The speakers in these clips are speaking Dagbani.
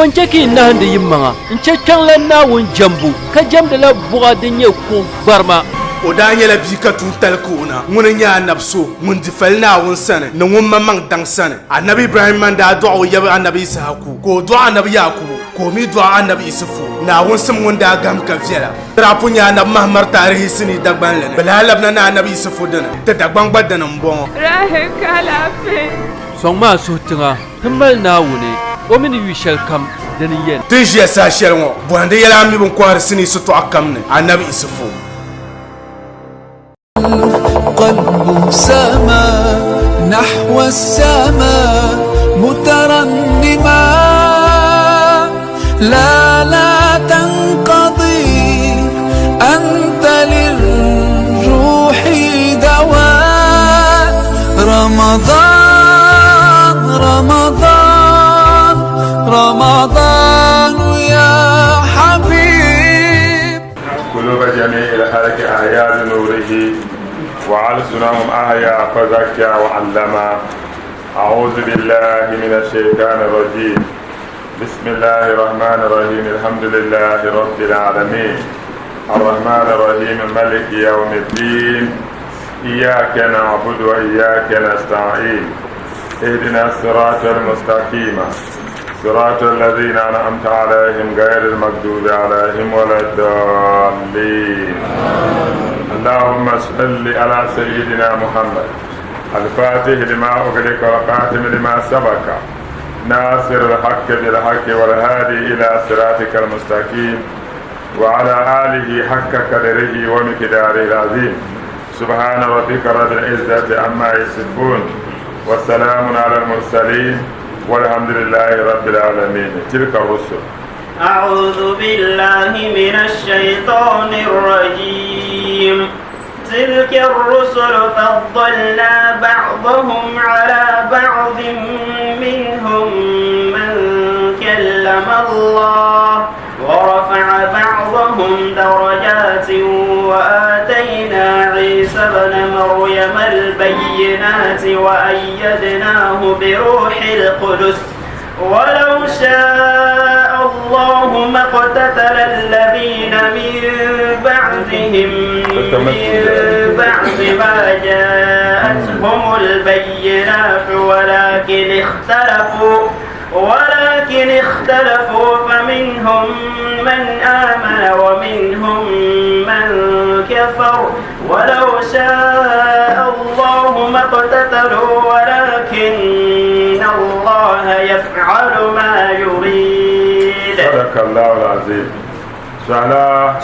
Bɔ n-chɛ ka yi nahindi yimaŋa n-chɛ kpiɔŋlan Naawuni jɛmbu, ka jɛmdila buɣa din nyɛ kuɣ gbarima? O daa nyɛla bia ka tuuntali ka o na. Ŋuni n-nyɛ anabi so ŋun di fali Naawuni sani ni ŋun maŋmaŋ daŋ sani. Anabi Ibrahimma n-daa dɔɣi o yaba anabi Yisahaku, ka o dɔɣi anabi Yaakubu, ka o mi dɔɣi anabi Isufu. Naawuni sim ŋun daa gahim ka viɛla. Di daa pun nyɛ anabi Mahamar taarihi sinii Dagbanli ni. Bɛ lahi labina ni anabi Isufu dini, ti Dagbaŋ gba dini m-bɔŋɔ. Rahi ka alaafee. Sɔŋmi a suhu tiŋa ti mali Naawuni, o mi ni yu shɛlikam dini yɛn. Ti ni ʒiya saha shɛli ŋɔ, bɔhindi yɛla a mi bɛ ni kɔhiri sinii sitɔɣu kam ni, Anabi Isufu. قلب سما نحو السماء مترنما لا لا تنقضي أنت للروح دواء رمضان رمضان رمضان يا حبيب قلوب جميع الخلق أحيا بنوره وألسنهم أحيا فزكى وعلما أعوذ بالله من الشيطان الرجيم بسم الله الرحمن الرحيم الحمد لله رب العالمين الرحمن الرحيم ملك يوم الدين إياك نعبد وإياك نستعين اهدنا الصراط المستقيم صراط الذين أنعمت عليهم غير المغضوب عليهم ولا الضالين اللهم صل على سيدنا محمد الفاتح لما أغلق والخاتم لما سبق ناصر الحق بالحق والهادي إلى صراطك المستقيم وعلى آله حق قدره ومقداره العظيم سبحان ربك رب العزة عما يصفون والسلام على المرسلين والحمد لله رب العالمين تلك الرسل أعوذ بالله من الشيطان الرجيم تلك الرسل فضلنا بعضهم على بعض منهم من كلم الله ورفع بعضهم درجات وآتينا عيسى ابن مريم البينات وأيدناه بروح القدس ولو شاء الله ما اقتتل الذين من بعدهم من بعد ما جاءتهم البينات ولكن اختلفوا ولكن اختلفوا فمنهم من آمن ومنهم من كفر ولو شاء الله ما اقتتلوا ولكن الله يفعل ما يريد صدق الله العظيم سألا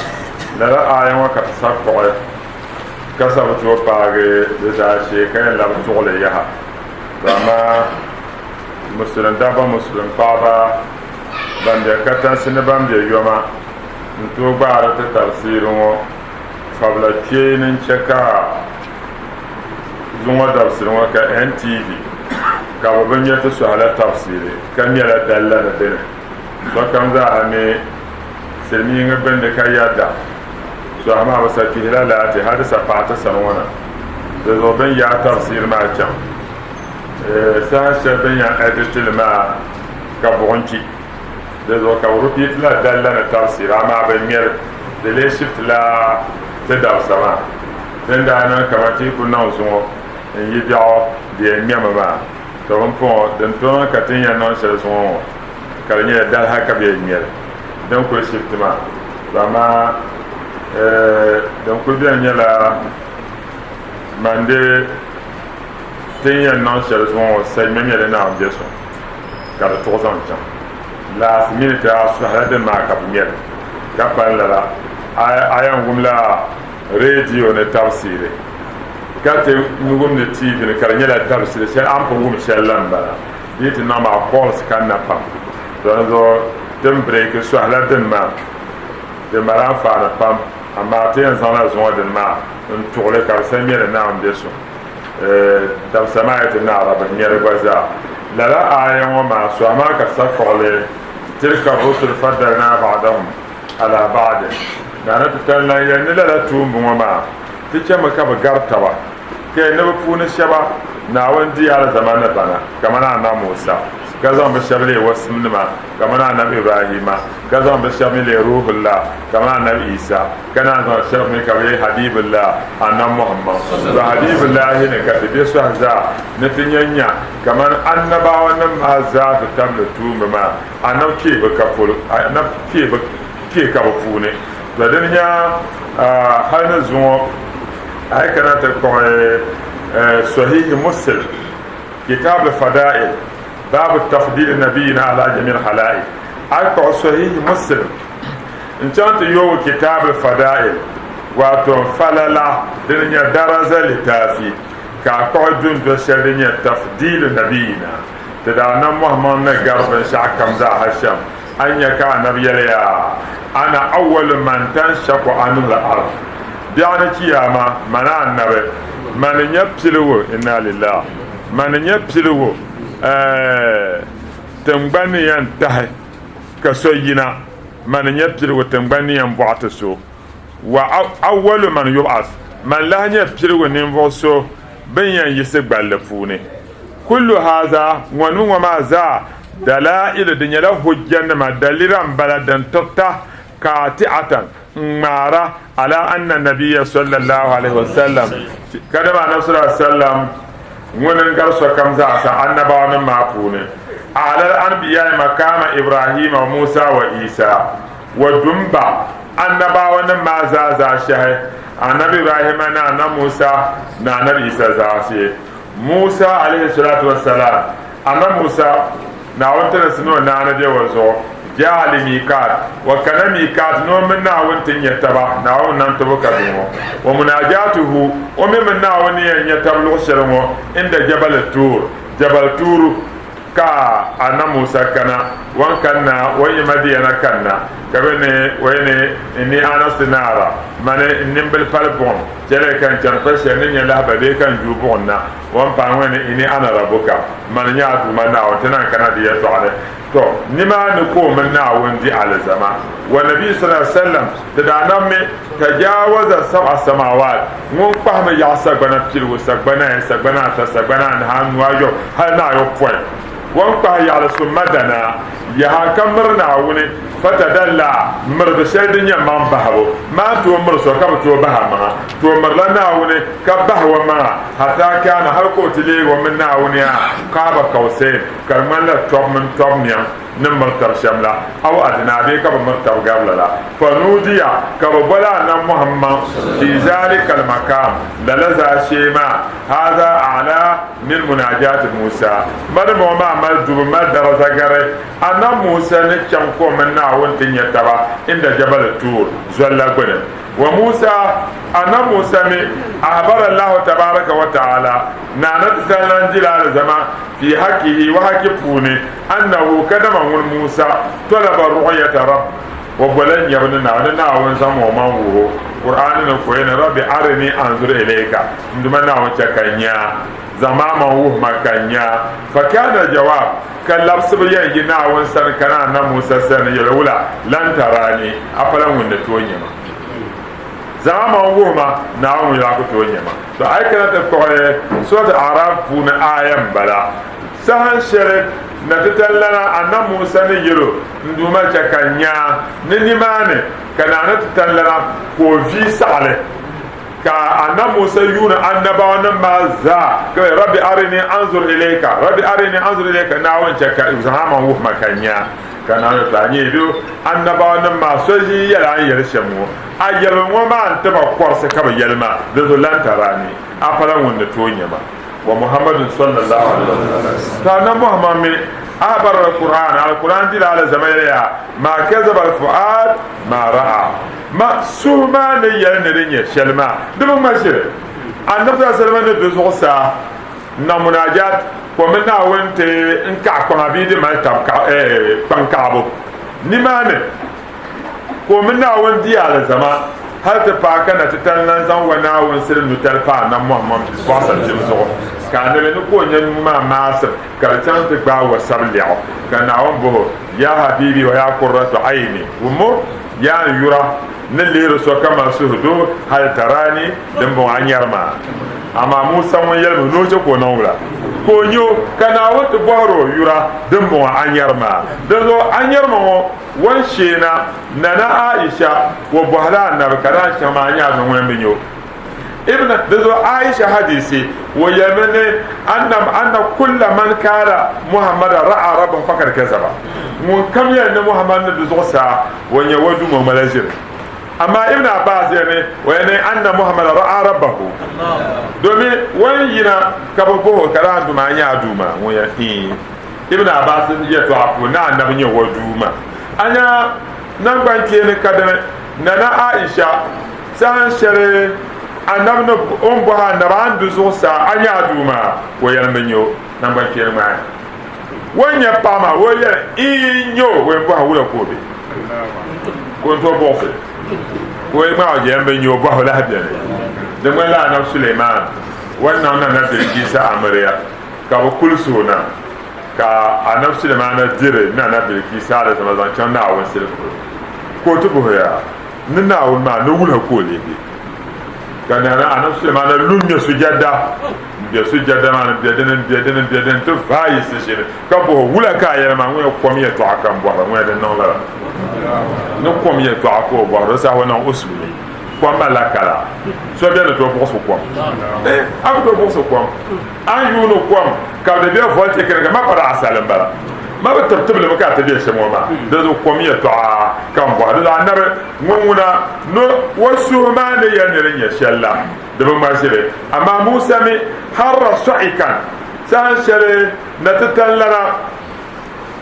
lala aya ŋɔ ka ti sa kpuɣi ka sa bi tooi paagi di zaashee ka yɛn labi tuɣili yaha to amaa Musulin dabba Musulin paɣaba ban be katinsi ni ban be yoma n-tooi gbaari ti tafsiiri ŋɔ fabila kpeeni n-che ka zuŋɔ dabisili ŋɔ ka NTV ka bɛ bi ŋme ti sɔhila tafsiiri ka ŋmɛla dalla ni dini. Sokam zaaha mi silimiiŋa gbunni ka yɛda sɔhi maa bɛ sa kpihila laati hali di sa paai ti sani ŋɔ na. Di zuɣu bɛ ni yaai tafsiiri maa chaŋ. Saha shɛli bɛ ni yɛn edit li maa ka buɣim kpi di zuɣu ka bɛ repeat la dalla ni tafsir amaa bɛ ŋmɛri di lee shift la ti dabisa maa din daa niŋ kaman ti yi ku niŋ zuŋɔ n yi biɛɣu di yɛn ŋmɛmi maa to pumpɔŋɔ din tooi niŋ ka ti ni yɛn niŋ shɛli zuŋɔ ŋɔ ka di nyɛla daliha ka bɛ yɛn ŋmɛli din kuli shift maa to amaa din kuli beni nyɛla man di Ti ni yɛn niŋ shɛli zuŋɔ ŋɔ sa ŋmɛmiya li Naawuni bɛ suŋ ka di tuɣi zaŋ chaŋ last minute a sɔhila din maa ka bɛ ŋmɛli ka pali lala a yɛn wumla radio ni tabisiili ka ti wum ni TV ni ka di nyɛla dabisili shɛli a ni pun wum shɛli la m-bala di yi ti niŋ maa calls kanna pam to di zuɣu ti ni break sɔhila din maa di mali anfaani pam amaa ti yɛn zaŋla zuŋɔ dini maa n-tuɣili ka di sa ŋmɛli Naawuni bɛ suŋ. Dabisa maa yi ti naara bɛ ŋmɛri gba zaa. Lala aaya ŋɔ maa sɔhi maa ka sakuɣili, Tilka rusul faddalnaa ba'dahum alaa ba'din. Naani ti tali lan yɛli ni lala tuumba ŋɔ maa ti chɛmi ka bɛ gari taba, ka yɛli ni bɛ puuni shɛba Naawuni di alizama ni bana, kamani Annabi Musa. Ka zaŋ bɛ shɛba leei wasimnima kamani Anabi Ibrahima, ka zaŋ bɛ shɛba mi leei Ruhullah kamani Anabi Isa, ka naan zaŋ shɛba mi ka bɛ leei Habibullah, Anabi Muhammad. To Habibullahi ni ka ti be sɔhi zaa ni ti nya nya kamani Annabawanim maa zaa ti tabili tuumba maa, Anabi kpee bi ka polo, Anabi kpee bi kpee ka bɛ puuni. To dini nya hali ni zuŋɔ a yi kana ti kpuɣi Sahihi Muslim, Kitab al-Fada'il, Baabu tafdili nabiyina ala jami'il khalaiq, a yi kpuɣi Sahihi Muslim n-chaŋ ti yoogi Kitab al-Fada'il, waato falala din nyɛ daraza litaafi, ka a kpuɣi dundo shɛli din nyɛ tafdilu nabiyina, ti daa nam Muhammad ni gari binshɛɣu kam zaa ha shɛm, a ni nya ka Anabi yɛliya, Ana awwalu man tanshaqqu anhu al-ard, Biɛɣuni Chiyaama, mani Anabi, mani n-nyɛ piligu, inna lillah, mani n-nyɛ piligu, ɛɛh, tiŋgbani ni yɛn tahi ka so yina, mani n-nyɛ piligu tiŋgbani ni yɛn bɔɣi ti so, wa awwalu man yub'as, mani lahi nyɛ piligu ninvuɣ so bɛ ni yɛn yiɣisi gballi puuni. Kullu haza, ŋɔ ni ŋɔ maa zaa, dalaa'ilu, di nyɛla hujjanima, dalira m-bala din tirita, kaati'atan, n-ŋmaara, ala anna nabiyya sallallahu alaihi wasallam, kadama Annabi sallallahu alaihi wasallam ŋuni n-gari sokam zaasa annabawanima maa puuni, a'lal anbiya'i makaama Ibrahima wa Musa wa Isa wa dumba annabawanima maa zaa zaashehi, Annabi Ibrahima ni Annabi Musa ni Annabi Isa zaashee. Musa alayhi salatu wa salam, Annabi Musa, Naawuni tinsi ni o naani be o zuɣu, jaa li miiqaat, wa kana miiqaat ni o mini Naawuni ti nya taba, Naawuni nam tibu ka di ŋɔ, wa munajaatuhu, o mi mini Naawuni ni yɛn nya taba luɣ shɛli ŋɔ, inda jabal tuur, Jabal Tuuru, ka Annabi Musa kana, o ni kanna, o ni yi Madiyana kanna, ka bɛ ni o yi ni inni anastu naara, mani n nimbili pali buɣim, chɛliya ka n chani pa shɛli ni nya lahibali bee ka n juui buɣim na, o ni paai ŋɔ ni inni ana rabbuka, mani n-nyɛ a Duuma Naawuni, ti naan kana di yɛltɔɣa ni. Tɔ! Nimaani ka o mini Naawuni di alizama. Wa Nabiyu sallallaahu alaihi wasallam, ti daa nam mi, tajaawaza sab'a samaawaat, ŋun kpahimi yaɣi sagbana piligu, sagbana ayi, sagbana ata, sagbana anahi, anu, ayɔbu, hali ni ayɔpɔin. O ni kpahi yaɣili summa danaa, yaha ka miri Naawuni, fatadallaa, miribu shɛli din nyɛ maŋ bahibu maa n-tooi miri so ka bi tooi bahi a maŋa. Tooi mirila Naawuni ka bahi o maŋa, hataa kaana hali ka o ti leegi o mini Naawuni a qaaba qawsayn, ka di ŋmanila tɔbu mini tɔbu niɛm ni miri tab shɛm la, aw adnaa bee ka bɛ miri tab gari lala. Fanuudiya, ka bɛ boli Annabi Muhammad fi zaalika al-maqaam, lala zaashee maa, haadha a'laa min munajaati Musa, madama o maa mali dubu mali daraza gari Annabi Musa ni chaŋ ka o mini Naawuni ti nya taba inda Jabal Tuur zoli la gbini. Wa Musa, Annabi Musa mi, ahbara Allahu tabaaraka wa ta'ala, Naana titali lan dila alizama fi hakihi wa haki puuni, annahu kadama ŋun Musa talaba ru'yata Rabb, o bola nyabu ni Naawuni, ni Naawuni zaŋm o maŋ wuhi o, Qur'aani ni ka o yɛli, Rabbi arini anzur ilayka, n Duuma Naawuni chɛ ka n nya a, zaŋm a maŋ wuhi ma ka n nya a. Fa kana al-jawab, ka labisibu yɛn yi Naawuni sani kana Annabi Musa sani yɛli wula, Lan tarani, a pala ŋun ni tooi nya ma. Zaŋ a maŋ wuhi ma, Naawuni ŋun yɛli a ku tooi nya ma. To a yi kana ti kpuɣi Surat A'raf puuni aaya m-bala. Saha shɛli na titali lana Annabi Musa ni yɛl o, N Duuma, chɛ ka n nya a ni nimaani, ka naa ni titali lana ka o vie saɣi li. Ka Annabi Musa yuuni annabawanim maa zaa ka bɛ, Rabbi arini anzur ilayka, Rabbi arini anzur ilayka, Naawuni chɛ ka zaŋ a maŋ wuhi ma ka n nya a. Ka Naawuni yɛli, To a nyɛ bɛ annabawanim maa so ʒi n-yɛli a ni yɛli shɛm ŋɔ. A yɛlibu ŋɔ maa n-ti ba kɔrisi ka bɛ yɛli ma, Dinzuɣu lan tarani, a pala ŋun ni tooi nya ma. Wa Muhammadun sallallahu alaihi wa sallam. To Annabi Muhammad mi ahbar al-Qur'an, al-Qur'an dila alizama yɛliya, ma kazaba al-fu'ad ma ra'a. Ma suhu maa ni yɛli ni di nyɛ shɛli maa, di bi ŋma shiri. Annabi sallallahu alaihi wa sallam ni di zuɣusaa n-niŋ munajat, ka o mini Naawuni ti n kaɣi kpaŋa bee di mali tab kpaŋ kaɣibu nimaani. Ka o mini Naawuni di alizama hal ti paai ka na titali lan zaŋ wa Naawuni sili nutali paai Annabi Muhammad bɔɣusapim zuɣu, ka Annabi ni ka o nya nuu maa maasim ka di chaŋ ti gbaai wasabi lɛɣu, ka Naawuni bɔh o, Ya habibi wa ya qurratu ayni, wummur, yaa n yura ni lihiri so kaman suhudoo, hal tarani, dimbɔŋɔ a nyari ma? Amaa Musa ŋun yɛli mi ni o chɛ ka o niŋ wula? Ka o nya o, ka Naawuni ti bɔhir o yura dimbɔŋɔ a nyari maa. Dinzuɣu a nyari ma ŋɔ, o ni sheena Nana Aisha, o bɔhila Anabi ka daa chaŋ maa a nya a zo ŋuni m-bi nya o. Ibn Dinzuɣu Aisha hadisi, o yɛlimi ni anna anna kulla man kaala Muhammada ra'a rabbahu fakad kazaba. Ŋun kam yɛli ni Muhammad ni di zuɣusaa, o nya o Duuma ŋmala ʒiri. Amaa Ibn Abbas yɛli ni o yɛli ni anna Muhammada ra'a rabbahu. Domin o ni yina ka bɛ bɔhi o ka daa Duuma a nya a Duuma? Ŋun yɛli iin. Ibn Abbas yɛtɔɣa puuni ni Anabi nya o Duuma. A nya naŋgbankpeeni ka dini Nana Aisha saha shɛli Anabi ni o ni bɔhi Anabi a ni du zuɣusaa a nya a Duuma? Ka o yɛli m bi nya o. Naŋgbankpeeni ŋmaai. O ni nya paɣa maa, o yɛli, Iin, nya o, o yɛn bɔhi wula ka o be? Ka o ni tooi buɣisi ka o ŋmaai o jɛya m-bi nya o bɔhibu lahi beni. Di ŋmanila Anabi Suleiman o ni niŋ Nana Bilkiisa amiliya ka bɛ kulisi o na ka Anabi Suleiman diri Nana Bilkiisa alizama zaŋ chaŋ Naawuni sili polo ka o ti bɔhi ya ni Naawuni maa ni wula ka o lee be? Ka Nana Anabi Suleiman lu n-ŋme sujada. M-be sujada maa ni m-be dini m-be dini m-be dini nti vaai yiɣisi ʒini ka bɔhi o, Wula ka a yɛli maa? Ŋun yɛn kom yɛtɔɣa ka m bɔhiri ŋun yɛn di niŋ lala ni kom yɛtɔɣa ka o bɔhiri di saha o niŋ usuli kom malila kala so bɛ ni tooi buɣisi kom eh, a ku tooi buɣisi kom a ni yuuni kom ka di be volti kini ka ma pa di asali m-bala ma bi tibi tibili mi ka ti be shɛm ŋɔ maa di zuɣu kom yɛtɔɣa ka m bɔhiri di zuɣu anabi ŋun ŋuna ni o suhu maa ni yɛli ni di nyɛ shɛli la Di bi ŋma ʒiri. Amaa Musa mi harra sa'ikan, saha shɛli na ti tali lana,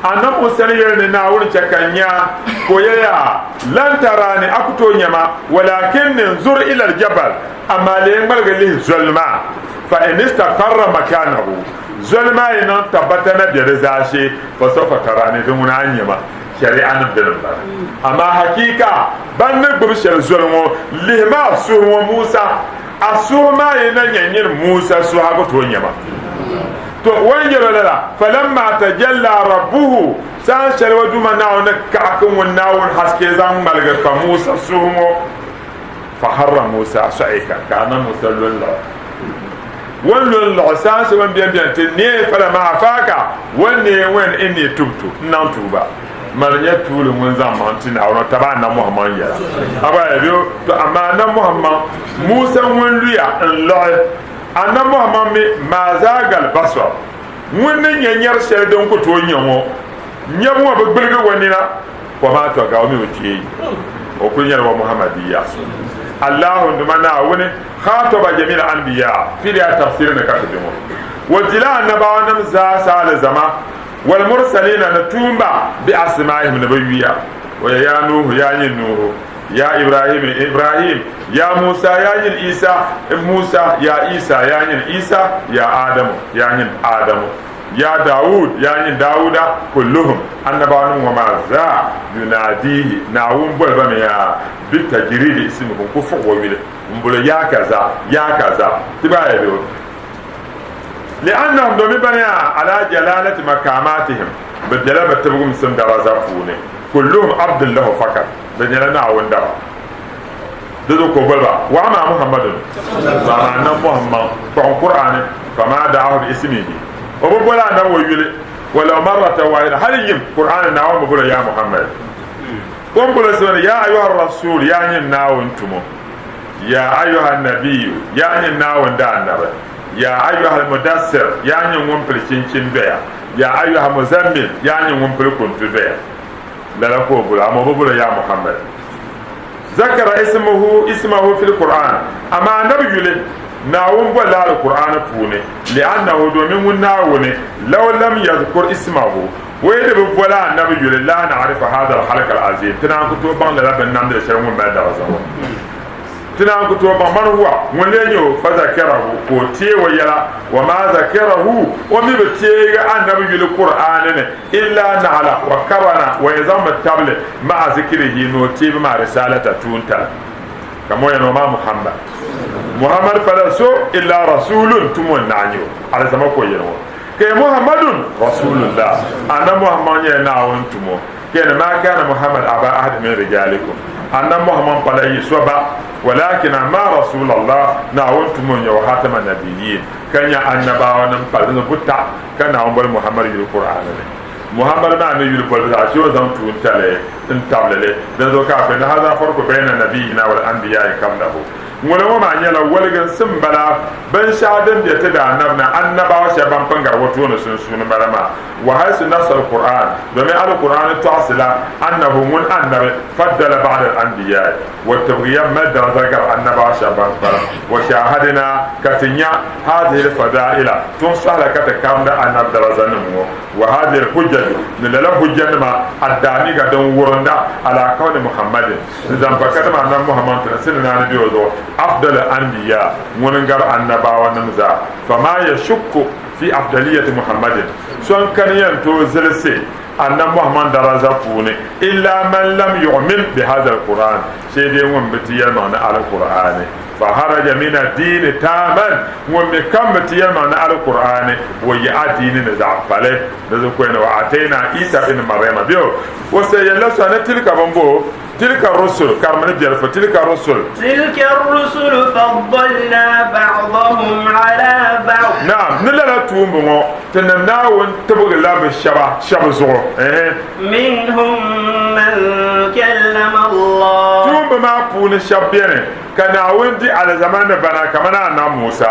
Annabi Musa ni yɛli ni Naawuni chɛ ka n nya a, ka o yɛli yaa, Lan taraani, a ku tooi nya ma, walakinni nzur ila al-jabal, amaa lee ŋmaligi lihi zoli maa, fa in istaqarra makanahu, zoli maa yi niŋ tabbata na be di zaashee, fa sawfa taraani, di ŋuna a ni nya ma. Sharianim dini m-bala. Amaa hakiika ban ni gbibi shɛli zoli ŋɔ lihi ma a suhu ŋɔ Musa, a suhu maa yi na nyɛ nyini Musa suhu a ku tooi nya ma. To, o ni yɛl o lala, falamma tajalla rabbuhu, saha shɛli o Duuma Naawuni ni kaɣi ŋun Naawuni haske zaŋ ŋmaligi kpa Musa suhu ŋɔ, Faharra Musa sa'ikan, ka Annabi Musa lo n-liɣi. O ni lo n-liɣi saha shɛli o ni beni beni ti neei falamma afaaka, o ni neei ŋɔ ni inni tubtu, n niŋ tuuba. Mani n-nyɛ tuuli ŋun zaŋ maŋ ti Naawuni, o taba Annabi Muhammad yɛla. A gba yɛli o, To amaa Annabi Muhammad, Musa ŋun luya n-liɣi, Annabi Muhammad mi ma zaaga al-basar, ŋun ni nya nyari shɛli din ku tooi nya ŋɔ, nyabu ŋɔ bi gbirigi o nina. Wa maa tɔga o mi o kpeei o kuli nyɛla wa Muhammadiya Allahu duma Naawuni khataba jamil anbiya fidiya tafsiri ni ka ti be ŋɔ o dila annabawanim zaa sa alizama wal mursalina ni tuumba bi asmaihim ni bi yuya o ya ya Nuhu ya nyin Nuhu ya Ibrahim Ibrahim ya Musa ya nyin Isa Musa ya Isa ya nyin Isa ya Adamu ya nyin Adamu Yaa Daawud, yaa nyin Daawuda, kulluhum, annabawanim ŋɔ maa zaa, yunaadiihi, Naawuni boli ba mi yaa, bi tajiriidi ismihi, n-ku fuɣi o yuli m-boli yaa kaza, yaa kaza, ti gba ya bɛ o. Li'annahum, domin bana yaa, alaa jalaalati makaamaatihim, bɛ bela bɛ tibigimsim daraza puuni, kulluhum abdun lahu fakat, bɛ nyɛla Naawuni daba. Di zuɣu ka o boli ba, Wa amaa Muhammadun, to amaa Annabi Muhammad, kpuɣim Kur'aani, fama da'ahu bi ismihi, o bi boli Annabi o yuli, walau marratan wahida, hali yim, Kur'aani Naawuni bi boli o ya Muhammad. O ni boli o sima ni, Ya ayuha rasuul, yaa nyin Naawuni tumo, ya ayuha nabiyu, yaa nyin Naawuni daannabi, ya ayuha almudassir, yaa nyin ŋun pili chinchin doya, ya ayuha muzammil, yaa nyin ŋun pili kuntu doya. Lala ka o boli o, amaa o bi boli o ya Muhammad. Zakara ismuhu ismahu fil Qur'an, amaa Anabi yuli Naawuni bolila Alkur'aani puuni, li'annahu domin ŋun Naawuni law lam yadhkur ismahu, o yi di bi boli Anabi yuli la na'rifu hadha al-khalq al-azim, ti naan ku tooi baŋ lala binnamdili shɛli ŋun mali daraza ŋɔ. Ti naan ku tooi baŋ man huwa, ŋun lee nyɛ o, fa zakarahu, ka o teei o yɛla, wa ma zakarahu, o mi bi teegi Anabi yuli Kur'aani ni, Illa naɣila wa karana wa ya zaŋmi tabili ma'a zikirihi ni o teebu maa risaalata tuuntali ka mo yɛn o maa Muhammad. Muhammad pala so illa rasulun tumo n-naɣi nyɛ o, alizama ka o yɛli ŋɔ. Ka ya Muhammadun rasulullah, Annabi Muhammad nyɛla Naawuni tumo. Ka ya ni maa kana Muhammad aba ahadi min rijalikum. Annabi Muhammad pala yi so ba, walakin amaa Rasulallah, Naawuni tumo n-nyɛ o, Khatama Nabiyyin, ka nyɛ annabawa nim pali ni buta ka Naawuni boli Muhammad yuli Qur'aani ni. Muhammad maa mi yuli bolibu zaɣ shee o zaŋ tuuntali n-tabili li, dinzuɣu ka a fa ni haza farku bayna nabiyina wal anbiya'i qablahu. Ŋuna ŋɔ maa nyɛla waliginsim m-bala binshɛɣu din be ti daanabi ni annabawa shɛba ban pun gari o tooni sunsuuni m-bala maa. Wa haysu nassa al-Qur'an, domin Alkur'aani tɔɣisila, annahu ŋun annabi faddala ba'da al-anbiya'i, o tibgiya m-mali daraza gari annabawa shɛba ban kpalim. Wa shahadina, ka ti nya, hazihi al-fada'ila, tuŋ sɔhila ka ti karimdi annabi darazanim ŋɔ. Wa hazihi al-hujjaju, ni lala hujjanima, ad-daamiga, din wurinda, ala kawni Muhammadin, N zaŋ pa kadama Annabi Muhammad tinsi ni naani be o zuɣu, afdal al-anbiya, ŋuni n-gari annabawa nim zaa. Fama yashukku fi afdaliyati Muhammadin, so n-kani yɛn tooi zilisi Annabi Muhammad daraza puuni, illa man lam yu'min bi hadha al-Qur'an, shee dee ŋun bi ti yɛlimaŋ ni Al-Qur'ani. Fa haraja min ad-diini taaman, ŋun mi kam bi ti yɛlimaŋ ni Al-Qur'ani, o yi adiini ni zaɣ pali. Di zuɣu kɔyini wa atayna Isa ibn Maryama bɛ o. O sa yɛlila sɔɣi ni tilka bɛn bo tilka rusul karimi ni biɛlifu tilka rusul. Tilka rusul faddalna ba'dahum ala ba'd. Naam, ni lala tuumba ŋɔ tinim Naawuni tibigi la bɛ shɛba shɛba zuɣu. Ehe. Minhum man kallama Allah. Tuumba maa puuni shɛba beni ka Naawuni di alizama ni bana kamani Anabi Musa.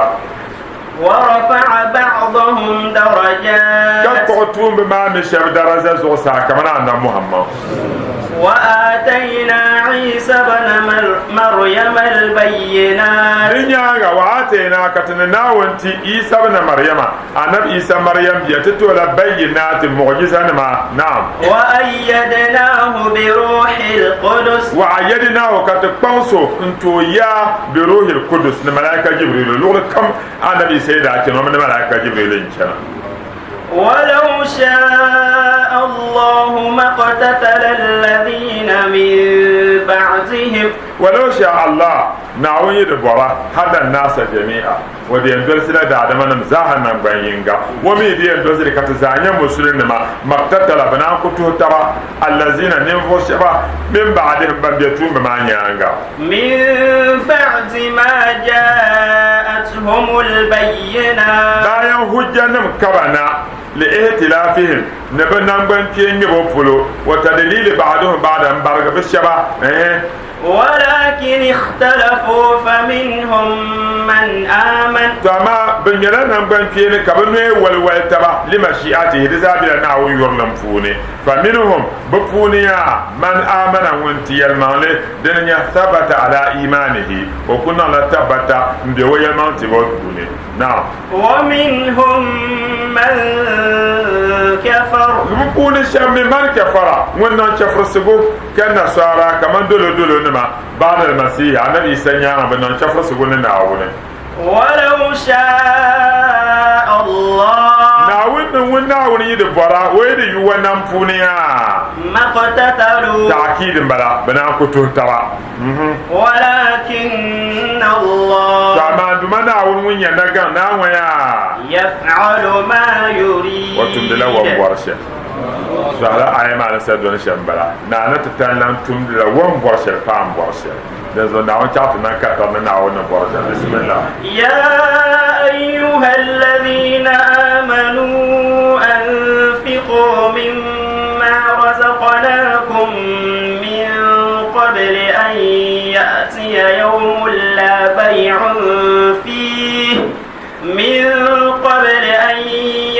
Wa rafa'a ba'dahum darajaat. Ka kpuɣi tuumba maa mi shɛba daraja zuɣusaa kamani Anabi Muhammad. Wa aataynaa Iisa bna Maryama albayyinaat. Di nyaaŋa, wa aataynaa, ka ti ni Naawuni ti Iisa bna Maryama, Anabi Iisa Maryam bia, ti ti o la bayyinaati, muɣjizanima. Naam. Wa ayyadnaahu bi ruuhil qudus. Wa ayyadnaahu, ka ti kpaŋs o n-ti o yaa bi ruuhil qudus, ni Malaika Jibriilu. Luɣili kam Anabi Isa yi daa chani o mi ni Malaika Jibriilu n-chana. Walaw sha'a Allahu maqtatala alladhina min ba'dihim. Walaw sha'a Allah, Naawuni yi di bɔra, hada an-naasa jami'a, o di yɛn dolsila daadamanim zaaha naŋgban yiŋga, o mi di yɛn dolsi li ka ti zaa nyɛ Musulinima, maqtatala, bɛ naan ku tuhi taba, allazina, ninvuɣ shɛba, min ba'dihim, ban be tuumba maa nyaaŋa. Min ba'di ma ja'atuhumul bayyinat. Bayan hujjanim kaba na, li ihtilafihim, ni bɛ naŋgbankpeen ŋmɛbo polo, wa tadlili ba'duhum ba'dan, m-barigi bɛ shɛba, ɛɛh. Walakin ikhtalafu faminhum man aman. To amaa bɛ ŋmɛla naŋgbankpeeni ka bɛ noya waliwali taba, li mashi'atihi, di zaa bela Naawuni yurilim puuni. Faminhum, bɛ puuni yaa, man amana, ŋun ti yɛlimaŋli, dini nyɛ thabata ala imaanihi, o ku niŋla tabbata m-be o yɛlimaŋ tibo puuni. Naam. Wa minhum man kafar. Bɛ puuni shɛba mi man kafara, ŋun niŋ chɛfurisigu, ka Nasara, kaman dolodolo nima, ba'da al-Masihi, Anabi Isa nyaaŋa, bɛ niŋ chɛfurisigu ni Naawuni. Walau sha'a Allah. Naawuni ni ŋun Naawuni yi di bɔra, o yi di yu wa nam puuni yaa. Maqtatalu. Ta'kiid m-bala, bɛ naan ku tuhi taba. Walakin Allah. To amaa Duuma Naawuni ŋun nyɛ Nagaŋ Naa ŋɔ yaa. Yaf'alu ma yurid. O tumdila o ni bɔri shɛm. Sɔhila aya maa ni sa doni shɛm m-bala. Naa ni ti tani lan tumdila o ni bɔri shɛli paai m-bɔri shɛli. Dinzuɣu Naawuni chaɣ ti niŋ katari ni Naawuni ni bɔri shɛm. Bismillah. Ya ayyuha alladhina amanu anfiqu mimma razaqnakum min qabli an ya'tiya yawmun la bay'un fihi min qabli an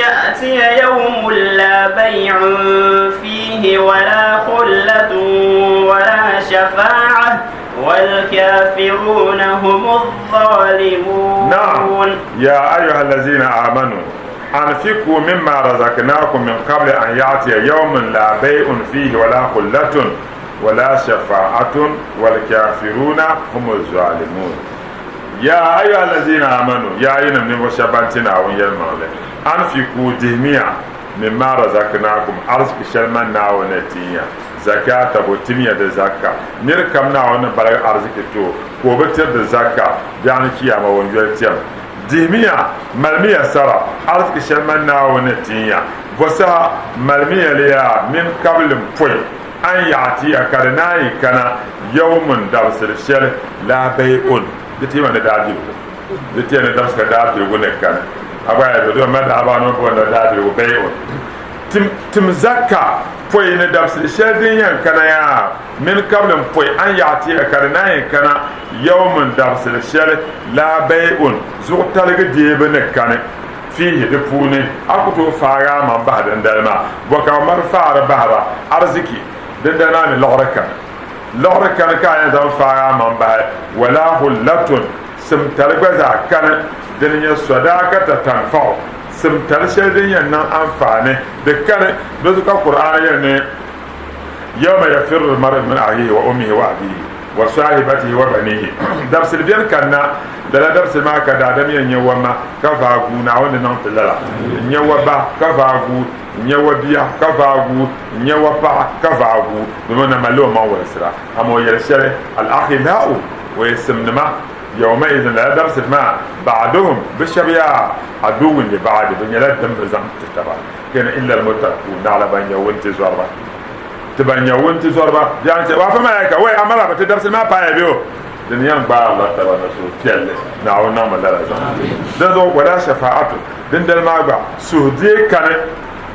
ya'tiya yawmun la bay'un fihi wala khullatun wala shafa'ah wal kafiruna humu dhalimun. Na'am. Ya ayyuha allazina amanu anfiqu mimma razaqnakum min qabli an ya'tiya yawmun la bay'un fihi wala khullatun wala shafa'atun wal kafiruna humu zalimun. Ya ayyuha allazina amanu, ya yinim ninvuɣ shɛba ban ti Naawuni yɛlimaŋli, anfiqu, dihimiya, mimma razaqnakum, arziki shɛli man Naawuni ni tin ya, zakatahu, timiya di zakka. Nir kam Naawuni ni baligi arziki ti o, ka o bi tiri di zakka, biɛɣuni Chiyaama o ni yoli tɛm. Dihimiya, malimiya sara, arziki shɛli man Naawuni ni tin ya. Bɔ saha malimiya li yaa min qabli m-pɔi. An ya'tiya ka di naan yi kana yawmun dabisili shɛli laa bay'un di ti yɛma ni daabiligu di ti yɛn ni dabisi ka daabiligu ni kani a gba ya do ma daa ba no boonda daabiligu bay'un tim tim zakka pɔi ni dabisili shɛli din yɛn kana yaa min kabli n pɔi an ya'tiya ka di naan yi kana yawmun dabisili shɛli laa bay'un zuɣu taligi deebu ni kani fiihi di puuni a ku tooi faagi a maŋ bahi dindali maa. Bɔ ka bɛ mali faari bahira? Ariziki. Dindali maa mi liɣiri kani. Liɣiri kani ka a yɛn zaŋ faagi a maŋ bahi. Wala hullatun, simtali gba zaa kani. Dini n-nyɛ sadaakata tanfa'u, simtali shɛli din yɛn niŋ anfaani, di kani. Di zuɣu ka Kur'aani yɛli ni, Yawma yafirru l-mar'u min akhihi wa ummihi wa abihi wa sahibatihi wa banihi. Dabisili beni kanna, lala dabisili maa ka daadam yɛn nya wa ma ka vaai guui, Naawuni ni niŋ ti lala. N-nya wa ba ka vaai guui, n-nya wa bia ka vaai guui, n-nya wa paɣa ka vaai guui, domin o na malila o maŋ wolisira. Amaa o yɛli shɛli, Al-akhillau, o yɛn simnima, yawmaizin, lala dabisili maa, ba'duhum, bɛ shɛba yaa, aduwwun li ba'di, bɛ nyɛla dimba zaŋ ti taba. Kani illa al-muttaqun, naɣila ban nyɛ wuntizɔriba. Ti ban nyɛ wuntizɔriba, bɛ ni chɛ waafa malaika, wai amara ba ti dabisili maa paaya bɛ o, di ni yɛn gbaarila taba ni suhupiɛlli, Naawuni niŋmi lala zaŋ. Dinzuɣu wala shafa'atu, dindali maa gba, suhudee kani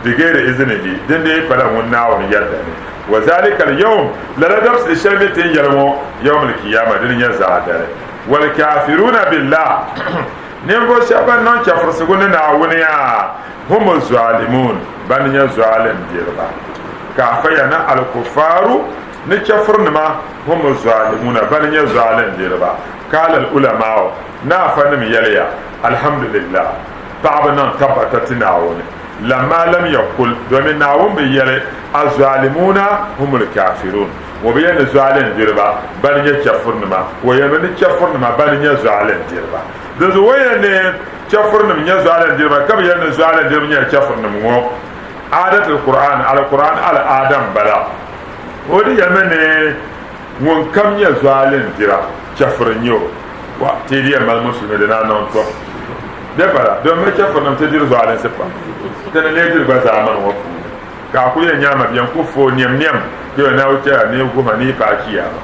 bighairi iznihi, din dii pala ŋun Naawuni yɛdda ni. Wa zalika al-yawm, lala dabisili shɛli mi ti ni yɛli ŋɔ, yawm al-qiyama, dini nyɛ zaadali. Wal kafiruna billah, ninvuɣ shɛba ban niŋ chɛfurisigu ni Naawuni yaa, Humu zalimun, ban nyɛ zalim diriba. Ka afa ya ni alkufaru ni chɛfurinima humu zalimuna, ban nyɛ zalim diriba. Kaala al-ulamau, ni afa nim yɛliya, Alhamdulillah, paɣaba niŋ tabbata ti Naawuni, lamma lam yakul, domin Naawuni bi yɛli, Azzalimuna humul kafirun, o bi yɛli ni zalim diriba ban nyɛ chɛfurinima, o yɛlimi ni chɛfurinima ban nyɛ zalim diriba. Dinzuɣu o yɛli ni Chɛfurinim nyɛ zualindiriba, ka bɛ yɛli ni zualindiriba nyɛla chɛfurinim ŋɔ. Aadatul Qur'an, Al-Qur'an al'aada m-bala. O di yɛlimi ni ŋun kam nyɛ zualindira, chɛfuri n-nyɛ o. Wa, ti di yɛn mali musulimi di naan niŋ tɔm. Bɛ bala, domin bɛ chɛfurinim ti diri zualinsi pam. Ti ni lee diri gba zaamani ŋɔ puuni, ka a kuli yɛn nya a mabia n-ku fo niɛmniɛm kpe na o chɛya ni guhima ni yi paai chiyaama.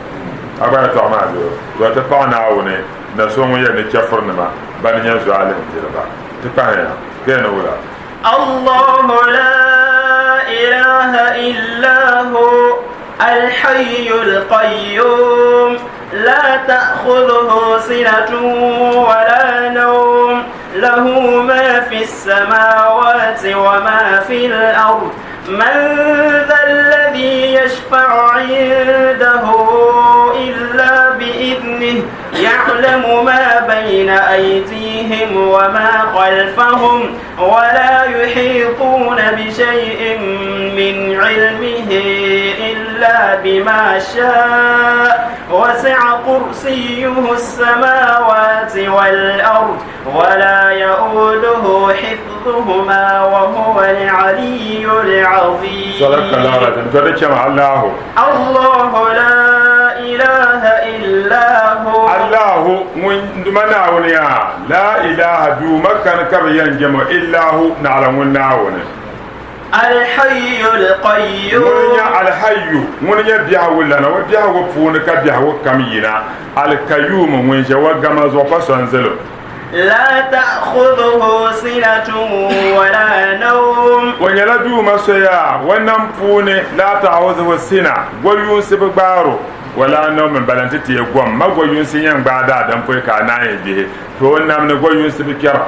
A gba yɛtɔɣa maa be o zuɣu ti paɣi Naawuni. Na so ŋun yɛli ni chɛfurinima bani nyɛ zualindiriba ti kpahiya ka yɛn ni wula? Allahu la ilaha illa hu al-hayyul qayyum la ta'khudhuhu sinatun wa la nawm lahu ma fi as-samawati wa ma fi al-ard man dha alladhi yashfa'u 'indahu illa bi'idhnihi يعلم ما بين أيديهم وما خلفهم ولا يحيطون بشيء من علمه إلا بما شاء وسع كرسيه السماوات والأرض ولا يؤوده حفظهما وهو العلي العظيم صدق الله العظيم الله الله لا إله إلا هو الله ŋun Duuma Naawuni yaa, laa ilaaha, Duuma kani ka bɛ yɛn jɛm o, illaa hu, naɣila ŋun Naawuni. Al-Hayyul Qayyum. Ŋuni n-nyɛ Al-Hayyu, ŋuni n-nyɛ biɛhigulana, o biɛhigu puuni ka biɛhigu kam yina, Al-Qayyum, ŋun ʒe o gama zuɣu pa so n-zali o. La ta'khudhuhu sinatun wa la nawm. O nyɛla Duuma so yaa, o nam puuni, la ta'khudhuhu sina, goyuunsi bi gbaar o, wa la nawm bala nti ti yi gom ma goyuunsi yɛn gbaai daadam pɔi ka a naan yi gbihi, to o nam ni goyuunsi bi kpɛra.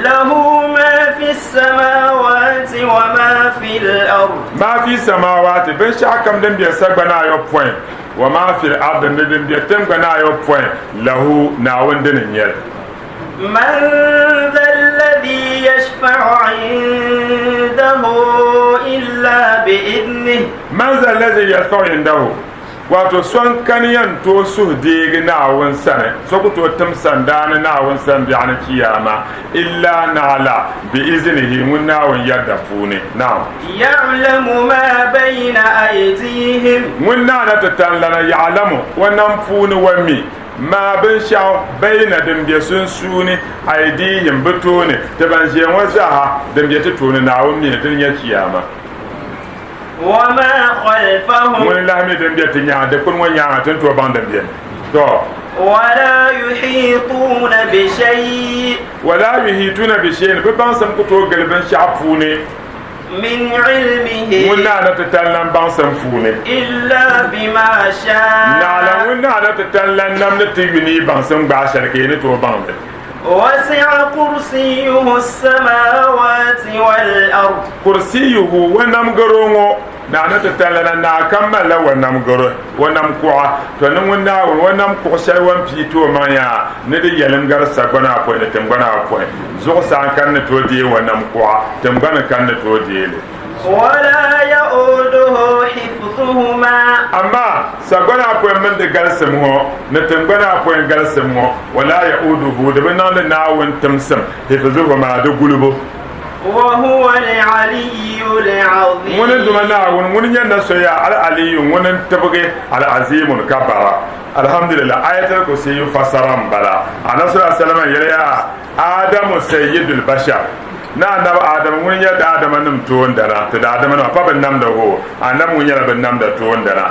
Lahu ma fi samawati wa ma fi al-ard. Ma fi samawati, binshɛɣu kam din be sagbana ayopɔin, Wa maa fil ardi, ni din be tiŋgbani ayopɔin, lahu, Naawuni dini n-nyɛ li. Man dha alladhi yashfa'u 'indahu illa bi'idhnihi. Man dha alladhi yashfa'u 'indahu, wato so n-kani yɛn tooi suhu deegi Naawuni sani, so ku tooi tim sandaani Naawuni sani biɛɣuni Chiyaama, illa naɣila bi'iznihi, ŋun Naawuni yɛdda puuni. Naam. Ya'lamu ma bayna aydihim. Ŋun Naana ti tanlana ya'lamu, o nam puuni wa mi, ma binshɛɣu, bayna din be sunsuuni, aydihim bɛ tooni, ti ban ʒiya ŋɔ zaaha, din be ti tooni Naawuni mi ni, dini nyɛ Chiyaama. وما خلفهم. Ŋuni n-lahi mi din be ti nyaaŋa, dikpuni ŋɔ nyaaŋa, ti ni tooi baŋ din beni. Tɔ! ولا يحيطون بشيء. ولا يحيطون بشيء, bɛ baŋsim ku tooi gili binshɛɣu puuni. من علمه. Ŋun Naana Titali lan baŋsim puuni. إلا بما شاء. Naɣila ŋun Naana Titali lan nam ni ti yu ni yi baŋsim gbaai shɛli ka yi ni tooi baŋ li. وسع كرسيه السماوات والأرض. Kursiyuhu, o nam garo ŋɔ, Naana Titali lan Naa kam malila o nam garo, o nam kuɣa. Tɔ ni ŋun Naawuni, o nam kuɣ shɛli o ni pii ti o maŋ yaa ni di yɛlim gari sagbana apɔin ni tiŋgbana apɔin. Zuɣusaa n-kani ni tooi deei o nam kuɣa, tiŋgbani n-kani ni tooi deei li. ولا يؤوده حفظهما. Amaa sagbana apɔin mini di galisim ŋɔ ni tiŋgbana apɔin galisim ŋɔ, ولا يؤوده, di bi niŋdi Naawuni timsim, حفظهما, di gulibu. وهو العلي العظيم. Ŋuni n-Duuma Naawuni, ŋuni n-nyɛ na so ya, Al-Aliyu, ŋuni n-tibigi, Al-Azimun, ka bara. Alhamdulillah, Ayatul Kursiyu fassara m-bala. Anabi sallallahu alaihi wasallam yɛliya, Adamu sayyidul bashar. Ni Anabi Adamu ŋuni n-nyɛ daadama nim toondana, ti daadama nima pa bɛ namda o, Anabi ŋun nyɛla bɛ namda toondana,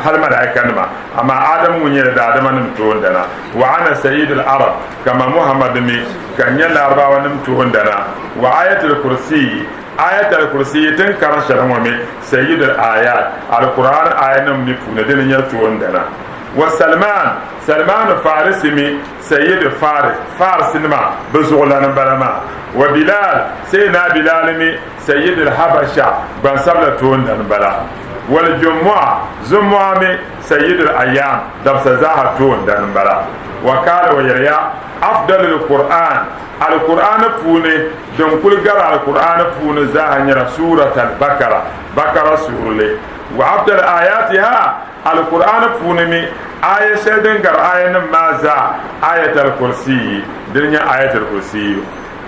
hali malaika nima, amaa Adamu ŋun nyɛla daadama nim toondana. Wa ana sayyidul arab, ka ma Muhammad mi ka n nyɛ Larabawa nim toondana. Wa Ayatul Kursiyi, Ayatul Kursiyi ti ni karim shɛli ŋɔ mi sayyidul ayat, Alkur'an ayanim mi puuni dini n-nyɛ toondana. Wa Salman, Salmanu Farisi mi Sayyid Faris, Fars nima bɛ zuɣulana m-bala maa. Wa Bilal, Sayyidina Bilal mi Sayyid al-Habasha, gbansabila toondana m-bala. Wal Jumu'a, Zumu'a mi Sayyid al-Ayyam, dabisa zaaha toondana m-bala. Wa kaala o yɛliya, Afdalul Qur'an, Alkur'aani puuni din kuli gari Alkur'aani puuni zaaha nyɛla Surat al-Bakara, Bakara suurili. Wa afdal ayatiha, Alkur'aani puuni mi aya shɛli din gari ayanim maa zaa, Ayat al-Kursiyi, dini nyɛ Ayat al-Kursiyi.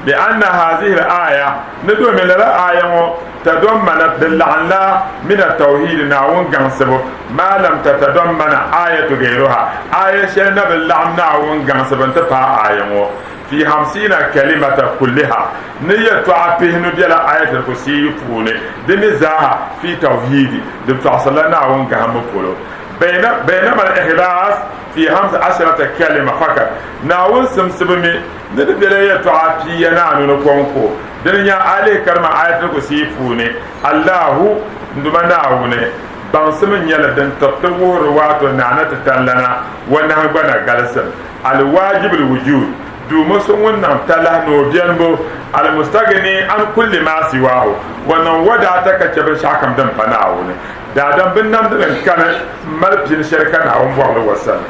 Li'anna hazihi al-aya, ni domin lala aya ŋɔ, tadɔmmana, di laɣimla, min at-tawhidi, Naawuni gaŋsibu, ma lam tatadammana ayatu gayruha, aya shɛli na bi laɣim Naawuni gaŋsibu n-ti paai aya ŋɔ, fi hamsiina kalimata kulliha, ni yɛltɔɣa pihinu bela Ayat al-Kursiyi puuni, di mi zaaha fi tawhidi, di tɔɣisirila Naawuni gahimbu polo. Baynama al-Ikhlaas fi hamsa asharata kalima fakat, Naawuni simsibu mi ni di bela yɛltɔɣa pia ni anu ni kɔŋko, dini n-nyɛ a lihi karima Ayatul Kursiyi puuni, Allahu, n Duuma Naawuni, baŋsim n-nyɛli din tiriti wuhiri waato Naana Titanlana wa nahingbana galisim, Al-Waajib al-Wujuud, Duuma so ŋun niŋ talahi ni o benibu, Al-Mustaghni an kulli maa siwaahu, o niŋ wadaata ka chɛ binshɛɣu kam din pa Naawuni. Daadam binnamdili n-kani m-mali pini shɛli ka Naawuni bɔri li o sani.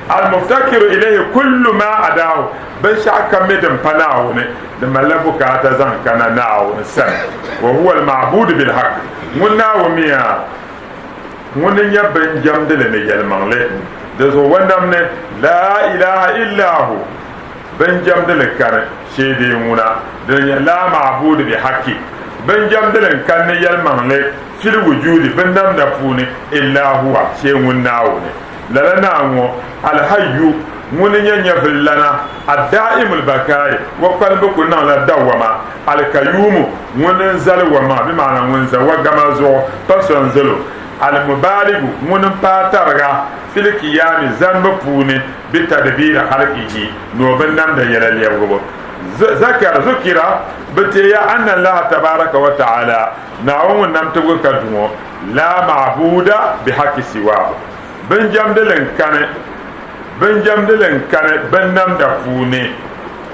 Al-Muftakiru ilayhi kullu maa adaahu, binshɛɣu kam mi din pa Naawuni, di malila bukaata zaŋ kana Naawuni sani. Wa huwa al-ma'budu bil-haqq, ŋun Naawuni mi yaa, ŋuni n-nyɛ binjɛmdili ni yɛlimaŋli. Di zuɣu o nam ni, Laa ilaha illa hu, binjɛmdili kani shee bee ŋuna, dini n-nyɛ laa ma'budu bi haqqi, binjɛmdili n-kani ni yɛlimaŋli, fil wujuudi, binnamda puuni, illa huwa, shee ŋun Naawuni. Lala Naa ŋɔ, Al-Hayyu, ŋuni n-nyɛ nyɛvililana, Ad-Daa'imul Bakaayi, o kpalimbu kuli niŋla dawwama, Al-Kayyuumu, ŋuni n-zali wa maŋa, bɛ maana ŋun za wa gama zuɣu, pa so n-zali o, Al-Mubaaligu, ŋuni m-paai tariga, fil kiyaami, zanibu puuni, bi tadbiiri halqihi, ni o binnamda yɛla lɛbigibu. Zakara, zukira, bɛ teeya anna Allaha tabaaraka wa ta'aala, Naawuni ŋun nam tibigi ka du ŋɔ, laa ma'buuda bi haqqi siwaahu, binjɛmdili n-kani, binjɛmdili n-kani binnamda puuni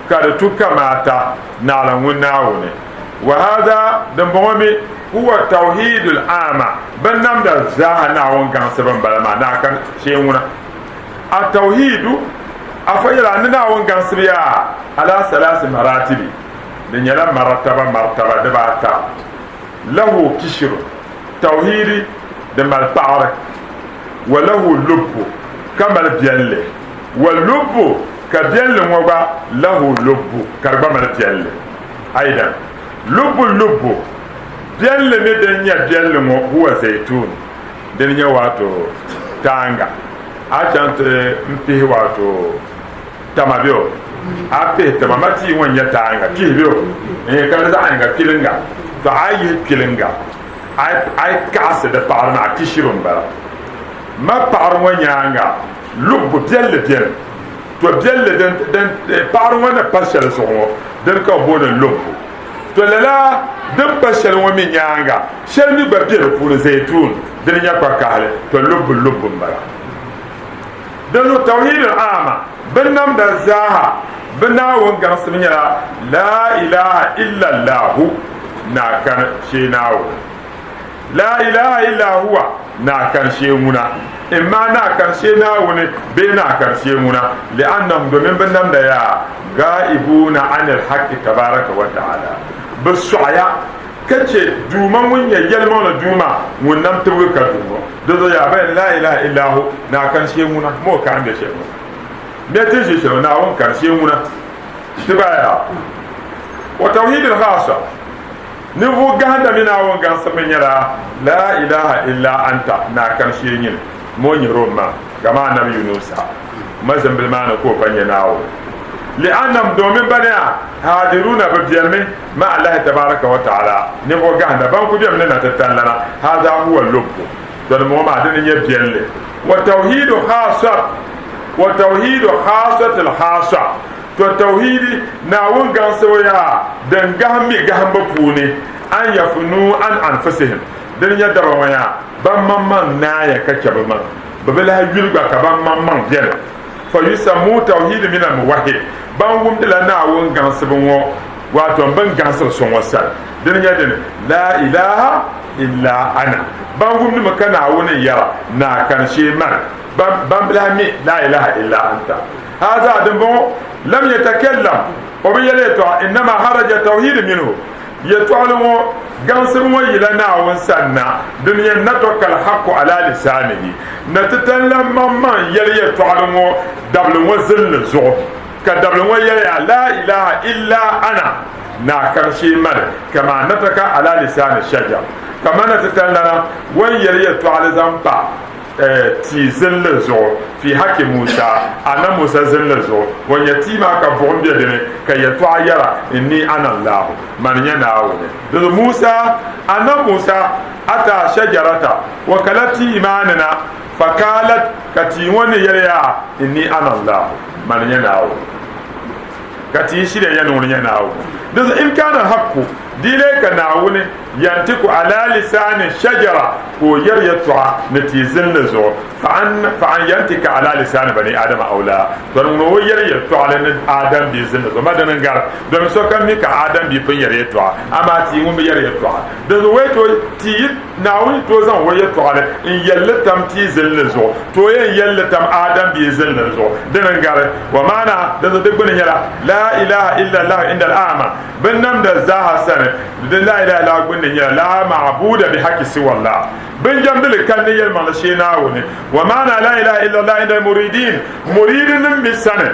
ka di tu kamaata naɣila ŋun Naawuni. Wa haadha, dimbɔŋɔ mi, huwa tawhiidul aama, binnamda zaaha Naawuni gaŋsibu m-bala maa, naa kani shee ŋuna. At-tawhiidu, afa yɛla a ni Naawuni gaŋsibu yaa, alaa salaasi maraatibi, di nyɛla marataba martaba dibaata. Lahu kishiru, tawhiidi, di mali paɣiri, wa lahu lubbu, ka mali biɛlli, wa lubbu, ka biɛlli ŋɔ gba lahu lubbu, ka di gba mali biɛlli. Aidan, lubbu lubbu, biɛlli mi din nyɛ biɛlli ŋɔ huwa zaitun, dini nyɛ waato taaŋa. A chaŋ ti m pihi waato tama bɛ o, a pihi tama ma tia ŋɔ n-nyɛ taaŋa, pihi bɛ o, ka di zaɣ yinga kpilinga, to a yihi kpilinga. A yi kaɣisi di paɣiri maa, kishiru m-bala. Ma paɣiri ŋɔ nyaaŋa lubbu biɛlli beni. To biɛlli din din paɣiri ŋɔ ni pa shɛli zuɣu ŋɔ, dini ka bɛ booni lubbu. To lala din pa shɛli ŋɔ mi nyaaŋa, shɛli mi gba be di puuni, zaytuun, dini nyɛ kpakahili. To lubbu lubbu m-bala. Dinzuɣu tawhiidul aama, binnamda zaaha bɛ Naawuni gaŋsim nyɛla laa ilaha illallahu, naa kani shee Naawuni. Laa ilaha illa huwa, naa kani shee ŋuna. Imma naa kani shee Naawuni bee naa kani shee ŋuna, li'annahum domin binnamda yaa gaa'ibuuna anil haqqi tabaaraka wa ta'ala, bɛ sɔɣiya ka chɛ Duuma ŋun nyɛ yɛlimaŋli Duuma ŋun nam tibigi ka duu ŋɔ. Di zuɣu yaa bayani laa ilaha illa hu, naa kani shee ŋuna, mo ka n be shɛli ŋɔ. Bɛ ti ʒi shɛli ŋɔ, Naawuni kani shee ŋuna. Ti gba yaa wa tawhidil khaasa, ninvuɣ gahinda mi Naawuni gaŋsim mi nyɛla laa ilaha illa anta, naa kani shee nyini, mo nyɛ Rom maa, kaman Anabi Yunusa ma zimbili maa ni ka o pa nyɛ Naawuni. Li'annahum domin baniya haadiruna bɛ biɛlimi ma Allahi tabaraka wa ta'ala ninvuɣ gahinda ban ku bemi ni na ti tanlana, haza huwa lubbu, to di ŋɔ maa dini nyɛ biɛlli, wa tawhidu khaasat, wa tawhidu khaasatil khaasa, to tawhidi Naawuni gaŋsibu yaa din gahim mi gahimbu puuni, an yafunuu an anfusihim, dini nyɛ daba ŋɔ yaa ban maŋmaŋ naaya ka chɛ bɛ maŋ, bɛ bi lahi yuli gba ka ban maŋmaŋ beni. Fa yusammuu tawhiidi min al-muwahhid, ban wumdila Naawuni gaŋsibu ŋɔ, wato bɛ ni gaŋsiri so ŋɔ sani, dini nyɛ dini, Laa ilaha illa ana, ban wumdimi ka Naawuni yɛra, Naa kani shee mani, ban ban bi lahi mi laa ilaha illa anta. Haza, dimbɔŋɔ, lam yatakallam, o bi yɛli yɛtɔɣa, innama haraja tawhiidi minhu, Yɛtɔɣili ŋɔ gaŋsim ŋɔ yila Naawuni sani na, din yɛn natɔka al-haqqu ala lisaanihi, na ti tan lan maŋmaŋ yɛli yɛtɔɣili ŋɔ dabili ŋɔ zinli zuɣu, ka dabili ŋɔ yɛliya, Laa ilaha illa ana, Naa kani shee mani, kamaa natɔka ala lisaani shajar, kamani na ti tan lana ŋɔ yɛli yɛtɔɣili zaŋ pa tia zinli zuɣu, fi haki Musa, Annabi Musa zinli zuɣu, o nya tia maa ka buɣim be di ni, ka yɛltɔɣa yɛra, Inni ana Allahu, mani n-nyɛ Naawuni. Dinzuɣu Musa, Annabi Musa, ata shajarata, o kala tia maa ni na, fakalat, ka tia ŋɔ ni yɛli ya, Inni ana Allahu, mani n-nyɛ Naawuni. Ka tia shiriya yɛli ni ŋuni n-nyɛ Naawuni. Dinzuɣu in kana al-haqqu, di lee ka Naawuni Yantiku ala lisaani shajara, ka o yɛri yɛtɔɣa ni tia zinli zuɣu, fa an yantika ala lisaani bani Adama awla, tɔ ni ŋuni o yɛri yɛtɔɣali ni Adam bia zinli zuɣu, ma dini n-gari, domi sokam mi ka Adam bia pun yɛri yɛtɔɣa, amaa tia ŋun bi yɛri yɛtɔɣa. Dinzuɣu wee tooi tia yi Naawuni tooi zaŋ o yɛtɔɣali n-yɛli li tam tia zinli zuɣu, to o yɛn yɛli li tam Adam bia zinli zuɣu, dini n-gari. Wa maana, dinzuɣu di gbuni nyɛla, Laa ilaha illallahu inda al-a'ma. Binnamda zaaha sani, di laa ilaha illallah gbunni nyɛla, laa ma'buda bi haqqi siwa Allah, binjɛmdili kani ni yɛlimaŋli shee Naawuni. Wa ma'ana laa ilaha illallah inda al-muridin, muridinim mi sani,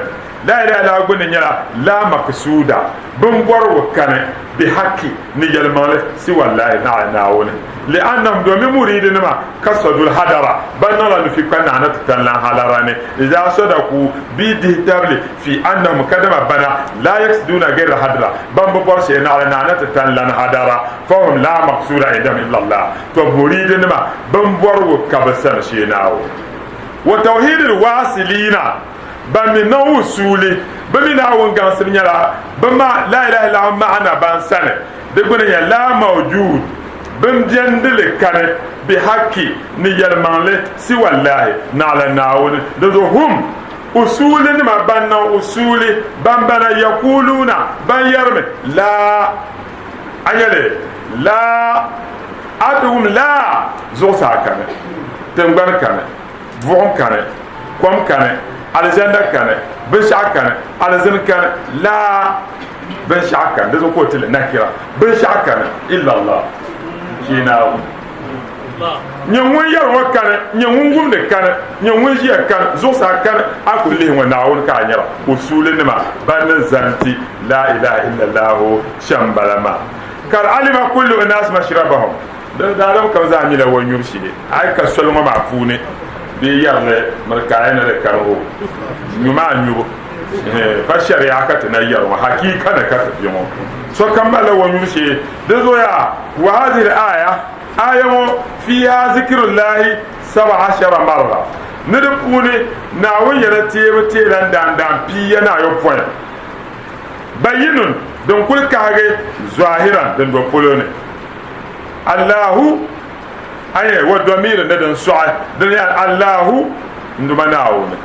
laa ilaha illallah gbunni nyɛla, laa maqsuda, binbɔrigu kani, bi haqqi, ni yɛlimaŋli siwa Allahi, naɣila Naawuni. Li'annahum, domin muridinima, kasadul hadara, ban niŋla nufi kpa naana ti tan lan halara ni, idha sadaku, bɛ yi dihi tabili, fi annahum kadama bana la yaksiduna gayra hadra, ban bi bɔri shɛli naɣila naana ti tan lan hadara, fahum la maqsuda indahum illa Allah, tɔ muridinima bin bɔrigu ka bɛ sani shee Naawuni. Wa tawhidil waasiliina, ban mi niŋ wusuuli, bɛ mi Naawuni gaŋsim nyɛla bɛ ma la ilaha illallah ma'ana ban sani, di gbuni nyɛ la mawjud, bin bɛndili kani, bi haqqi, ni yɛlimaŋli, siwa Allahi, naɣila Naawuni, dinzuɣu hum, Usuulinima ban niŋ usuuli, ban bana yaquluuna, ban yɛrimi, laa, a nya li, laa, a ti wum laa, zuɣusaa kani, tiŋgbani kani, buɣim kani, kom kani, alizanda kani, binshɛɣu kani, alizini kani, laa, binshɛɣu kani, di zuɣu ka o ti li nakira, binshɛɣu kani, illallah, shee Naawuni. Nyɛ ŋun yɛri ŋɔ kani, nyɛ ŋun wumdi kani, nyɛ ŋun ʒiya kani, zuɣusaa kani, a ku lihi ŋɔ Naawuni ka a nyɛra usuulinima ban ni zani ti laa ilaha illallahu shɛm m-bala maa. Kad alima kullu unaas mashrabahum, di daadam kam zaa mila o nyubu shee, a yi ka soli ŋɔ maa puuni bee yɛri li miri ka a yi ni di kani o nyu maa nyubu, pa shɛriya ka ti na yɛri ŋɔ, hakiika ni ka ti be ŋɔ, sokam malila o nyubu shee, di zuɣuya wa hazihi l-aaya. Aya ŋɔ fiiha zikirullahi saba ashara marra ni di puuni Naawuni yɛla teebu teela n-daandaan piiya ni ayopɔin bayinun din kuli kahigi zahiran din do polo ni. Allahu aya wa domiri ni din sɔɣi din yɛli Allahu n Duuma Naawuni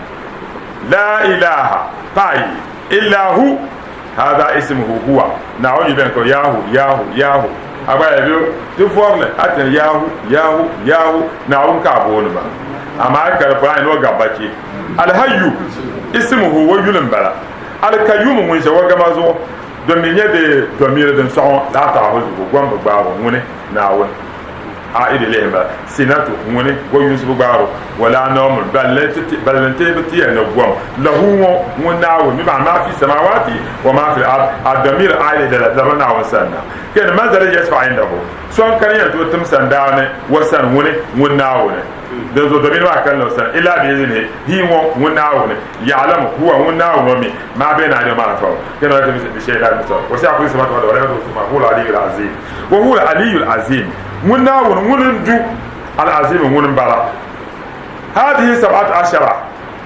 la ilaha paɣi illa hu Hadha ismuhu huwa Naawuni yi beni ka Yahu Yahu Yahu a gba yɛli bɛ ti vɔrili a ti Yahu Yahu Yahu Naawuni ka a booni ba amaa a yi kali polo a ni o gabi bachi Alhayyu ismuhu o yuli m-bala Alkayyum ŋun ʒe o gama zuɣu domi nyɛ di domiri din sɔɣi ŋɔ laa taɣibu zuɣu gom bi gbaari o ŋuni Naawuni. A'id ilayhim ba sinatu ŋuni go yunsibu gbaaro wala nawmun balli bi ti yɛn ni gom lahu ŋɔ ŋun Naawuni mi maa ma fi samawati wa ma fil ard ad-damir a'id ila labila Naawuni sani na kani man zali yashfa indahu so n kani yɛn tooi tim sandaani wa sani ŋuni ŋun Naawuni dinzuɣu damir maa kanila o sani illa bi iznihi hi ŋɔ ŋun Naawuni ya'lamu huwa ŋun Naawuni ŋɔ mi ma bayna aydihim wa ma khalfahum kani wala bi shay'in la wasi'a kursiyyuhu samawati wal ard wa la ya'uduhu huwa al-aliyyul azim Wa huwa al-aliyyu al-azim, Ŋun Naawuni, Ŋuni n-du, al-azim, Ŋuni m-bala. Haadihi sab'atu ashara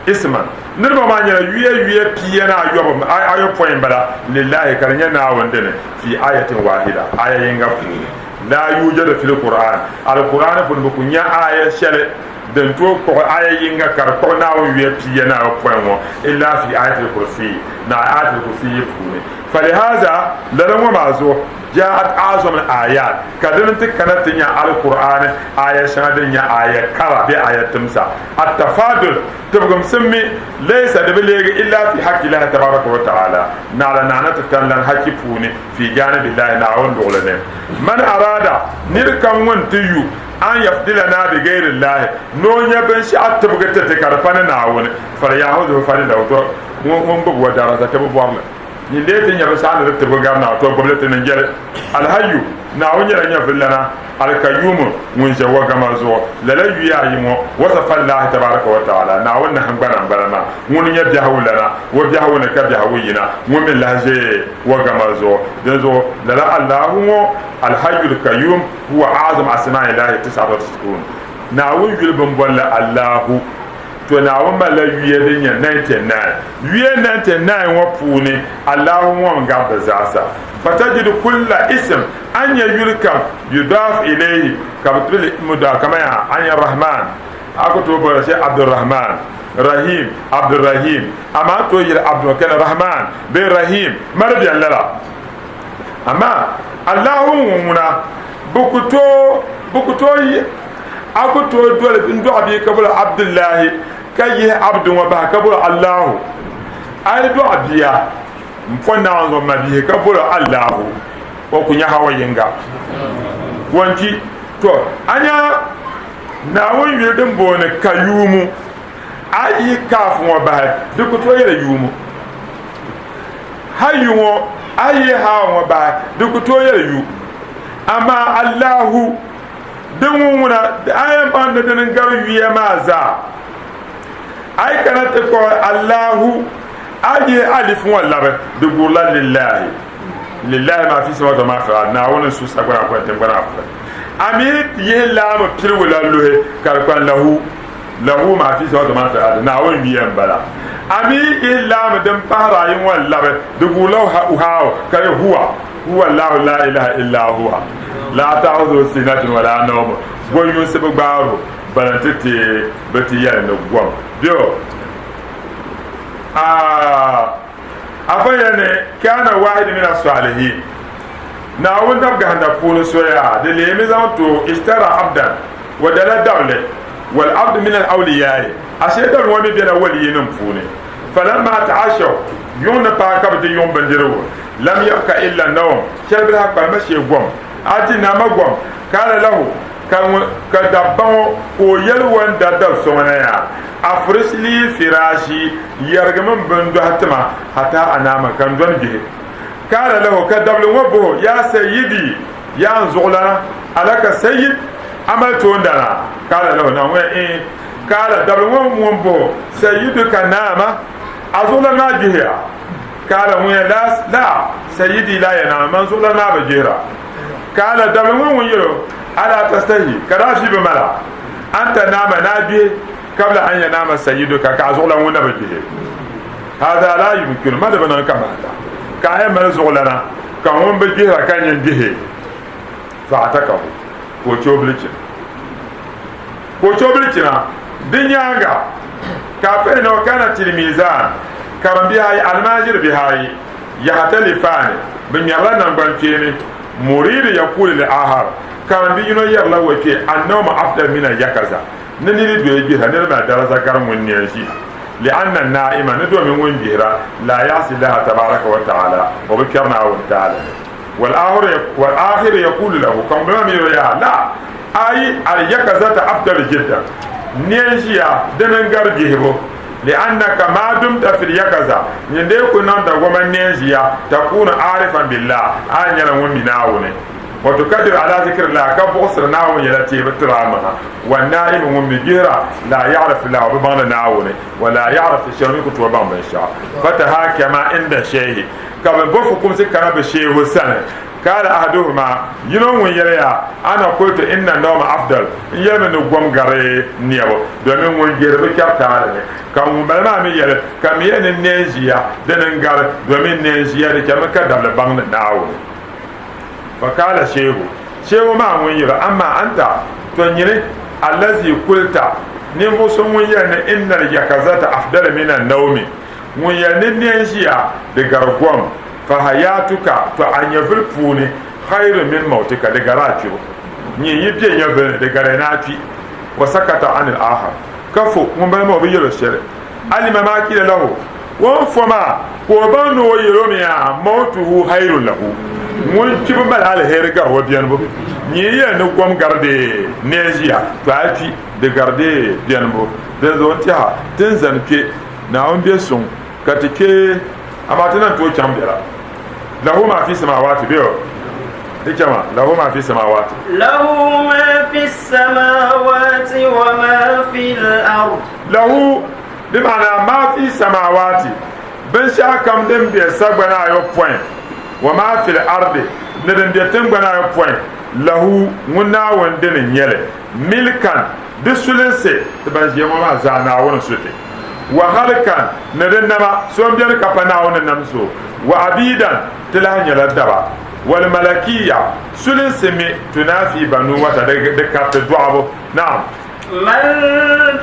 isman, Niriba maa nyɛla yuya yuya pia ni ayɔbu, ayɔpɔin m-bala, lillahi, ka di nyɛ Naawuni dini, fi ayatin wahida, aya yiŋga puuni. La yujadu fil Qur'an, Al-Qur'ani puuni bɛ ku nya aya shɛli din tooi kpuɣi aya yiŋga ka di kpuɣi Naawuni yuya pia ni ayɔpɔin ŋɔ, illa fi ayatil kursiyi, naɣi ayatil kursiyi puuni. Falihaza, lala ŋɔ maa zuɣu, Ja'at a'zam al-ayat, ka dini ti kana ti nya Alkur'aani aaya shɛŋa din nyɛ aaya kara bee aaya timsa. At-tafadul, tibigimsim mi, laysa di bi leegi illa fi haqqi Llahi tabaraka wa ta'ala, naɣila naana ti tani lan hachi puuni, fi janibi Llahi, Naawuni luɣili ni. Man arada, nir kam ŋun ti yu, an yafdilana bi gayri Llahi, ni o nya binshɛɣu tibigi ti ti ka di pa ni Naawuni, falyahuzuhu fadilahu, tɔ ŋun gbubi o daraza ti bi bɔri li. Nyin dee ti nya binshɛɣu ni di tibigi gari Naawuni, tɔ gbibili ti ni yɛli, Alhayyu, Naawuni nyɛla nyɛvililana, Alkayyumu, ŋun ʒe wagama zuɣu. Lala yuya ayi ŋɔ, wasafa Allahi tabaraka wa ta'ala, Naawuni nahingbana m-bala maa, ŋuni n-nyɛ biɛhigulana, o biɛhigu ni ka biɛhigu yina, ŋun mi lahi ʒe wagama zuɣu. Dinzuɣu lala Allahu ŋɔ, Alhayyu Alkayyum, huwa a'zam asma'illahi tis'at wa tis'un, Naawuni yuli bɛ ni boli li Allahu. To Naawuni malila yuya din nyɛ 99. Yuya 99 ŋɔ puuni Allahu ŋɔ n-gari di zaasa. Fatajidu kulla ism, a ni nya yuli kam, yudaf ilayhi, ka bɛ ti li mudaf, kaman yaa, a ni nya Rahman, a ku tooi boli shɛli Abdurrahman, Rahim, Abdurrahim, amaa a ni tooi yeli Abdu ka ni Rahman bee Rahim, ma di beni lala. Amaa Allahu ŋɔ ŋuna, bɛ ku tooi, bɛ ku tooi A ku tooi doli n dɔɣi bia ka boli Abdullahi ka yihi Abdu ŋɔ bahi ka boli Allahu. A yi dɔɣi bia m-po Naawuni zuɣu mabihi ka boli Allahu, o ku nya hawa yiŋga. Wanki, To, a nya Naawuni yuli din booni Kayuumu, a yi yihi kaaf ŋɔ bahi, di ku tooi yɛli yuumu. Hayyu ŋɔ, a yi yihi haaw ŋɔ bahi, di ku tooi yɛli yu. Amaa Allahu Di ŋun ŋuna, a yɛn baŋ ni dini n-gari yuya maa zaa. A yi kana ti kpuɣi Allahu, a yihi alif ŋɔ labi, di gurila lillahi. Lillahi maa fi samawati wa ma fil ard, Naawuni n-su sagbana apɔin tiŋgbana apɔin. A mi yihi laamu piligu la luhi ka di kpani lahu, lahu maa fi samawati wa ma fil ard, Naawuni yuya m-bala. A mi yihi laamu din pahiri ayi ŋɔ labi, di gurila haaw ka di huwa. Huwa Allahu la ilaha illa huwa la ta'khudhuhu sinatun wa la nawm Gom yunsi bi gbaar o bala nti ti bi ti yɛli ni gom bɛ a afa yɛli ni kana wahid min as-salihin Naawuni dab gahinda puuni soya di leemi zaŋ to ishtara abdan wa dala dabli wal abdu min al-awliya'i ashe dabli ŋɔ mi bela waliyinim puuni falamma ta'ashaw yuŋ ni paai ka bɛ ti yuŋ bindirigu Lam yabka illa nawm, shɛli bi lahi kpalim shee gom, a ti naama gom, kaala lahu, ka ŋun ka dabba ŋɔ ka o yɛli o ni da dab so ŋɔ na yaa, Afrish lii firaashi, yɛrigimi m bindɔhi ti ma hataa anaama ka n dɔni gbihi. Kaala lahu, ka dabili ŋɔ bɔh o, Yaa sayyidi, yaa n zuɣulana, alaka sayyid, a mali toondana? Kaala lahu, na ŋun yɛli, Iin. Kaala, dabili ŋɔ ŋun bɔh o, Sayyiduka naama, a zuɣulana maa gbihiya? Kaala ŋun yɛli, La, la, sayyidi la yanaam, man zuɣulana maa bi gbihira. Kaala dabili ŋɔ ŋun yɛl o, Ala tastahi, ka daa fi bi mala, an tanama ni a gbihi kabla an yanama sayyiduka, ka a zuɣulan ŋun na bi gbihi. Hada la yumkinu, ma di bi niŋ kamaata ka a yɛn mali zuɣulana ka ŋun bi gbihira ka nyin gbihi. Fa'atakahu, ka o chɛ o bilichina. Ka o chɛ o bilichina. Di nyaaŋa ka a fahi ni o kana tilmizan, karimbihi ayi, almaajiri bihi ayi, yahtalifaani, bɛ ŋmɛrila naŋgbankpeeni, muridu yaqulu li akhar, karimbi yino yɛrila o kpee, annawmu afdal min al-yakaza, ni niri doya gbihira ni di mali daraza gari ŋun neen ʒiya, li'anna an-na'ima, ni domin ŋun gbihira, la ya'si Allaha tabaraka wa ta'ala, o bi kpɛri Naawuni taali ni. Wal-akhiru yaqulu lahu, ka ŋun bala maa mi yɛli o yaha, la, ayi, al-yakazata afdalu jiddan, neen ʒiya dini n-gari gbihibu. Li'annaka ma dumta fil yakaza, nyin dee ku niŋ dagoma neen ʒiya, takunu arifan billah, a ni nyɛla ŋun mi Naawuni, wa tukaddiru ala zikrillah, ka buɣisiri Naawuni yɛla teebu tiri a maŋa, wa naimu, ŋun mi gbihira, la ya'rifu llah, o bi baŋdi Naawuni, wa la ya'rifu shay'an, o mi ku tooi baŋ binshɛɣu. Fatahakama inda shayhi, ka bɛ bo fukumsi kana bɛ sheehu sani. Kaala ahaduhuma, yino ŋun yɛli ya, Ana kultu inna nawma afdal, n yɛlimi ni gom gari nɛbu, domin ŋun gbihiri bi kpɛri taali ni. Ka ŋunbala maa mi yɛli, Kamiya ni neen ʒiya, dini n-gari, domin neen ʒiya di chɛmi ka dabili baŋdi Naawuni. Fakaala shehu, shehu maa ŋun yɛli, Amma anta, tɔ nyini, allazi kulta, ninvuɣ so ŋun yɛli ni innal yakazata afdalu mina nawmi, ŋun yɛli ni neen ʒiya di gari gom, Fahayatuka, to a nyɛvili puuni, khayrun min mawtika, di gari a kpibu. Nyin yi be nyɛvili ni, di gariya ni a kpi. Wa sakata anil akhar, ka fo ŋun bala maa o bi yɛl o shɛli. Alima maa qila lahu, o ni fo maa ka o baŋ ni o yɛl o mi yaa mawtuhu khayrun lahu, ŋun kpibu mali aliheri gari o benibu. Nyin yi yɛli ni gom gari di neen ʒiya, to a yi kpi, di gari di benibu. Dinzuɣu n tɛha, ti ni zani kpe, Naawuni be suŋ ka ti kpe. Amaa ti na tooi chaŋ biɛla. Lahu ma fi samawati bɛ o di chama lahu ma fi samawati. Lahu ma fi samawati wa ma fi al-ard. Lahu bi maana ma fi samawati binshɛɣu kam din be sagbana ayopɔin wa ma fi al-ardi ni din be tiŋgbana ayopɔin lahu ŋun Naawuni dini n-nyɛ li milkan di sulinsi ti ban ʒiya ŋɔ maa zaa Naawuni su ti. Wa halkan, ni di nama, so m-beni ka pa Naawuni ni nam so, wa abiidan, ti lahi nyɛla daba, wal malakiya, sulinsi mi, tunafi banuwata, di kariti dɔɣibu. Naam. Man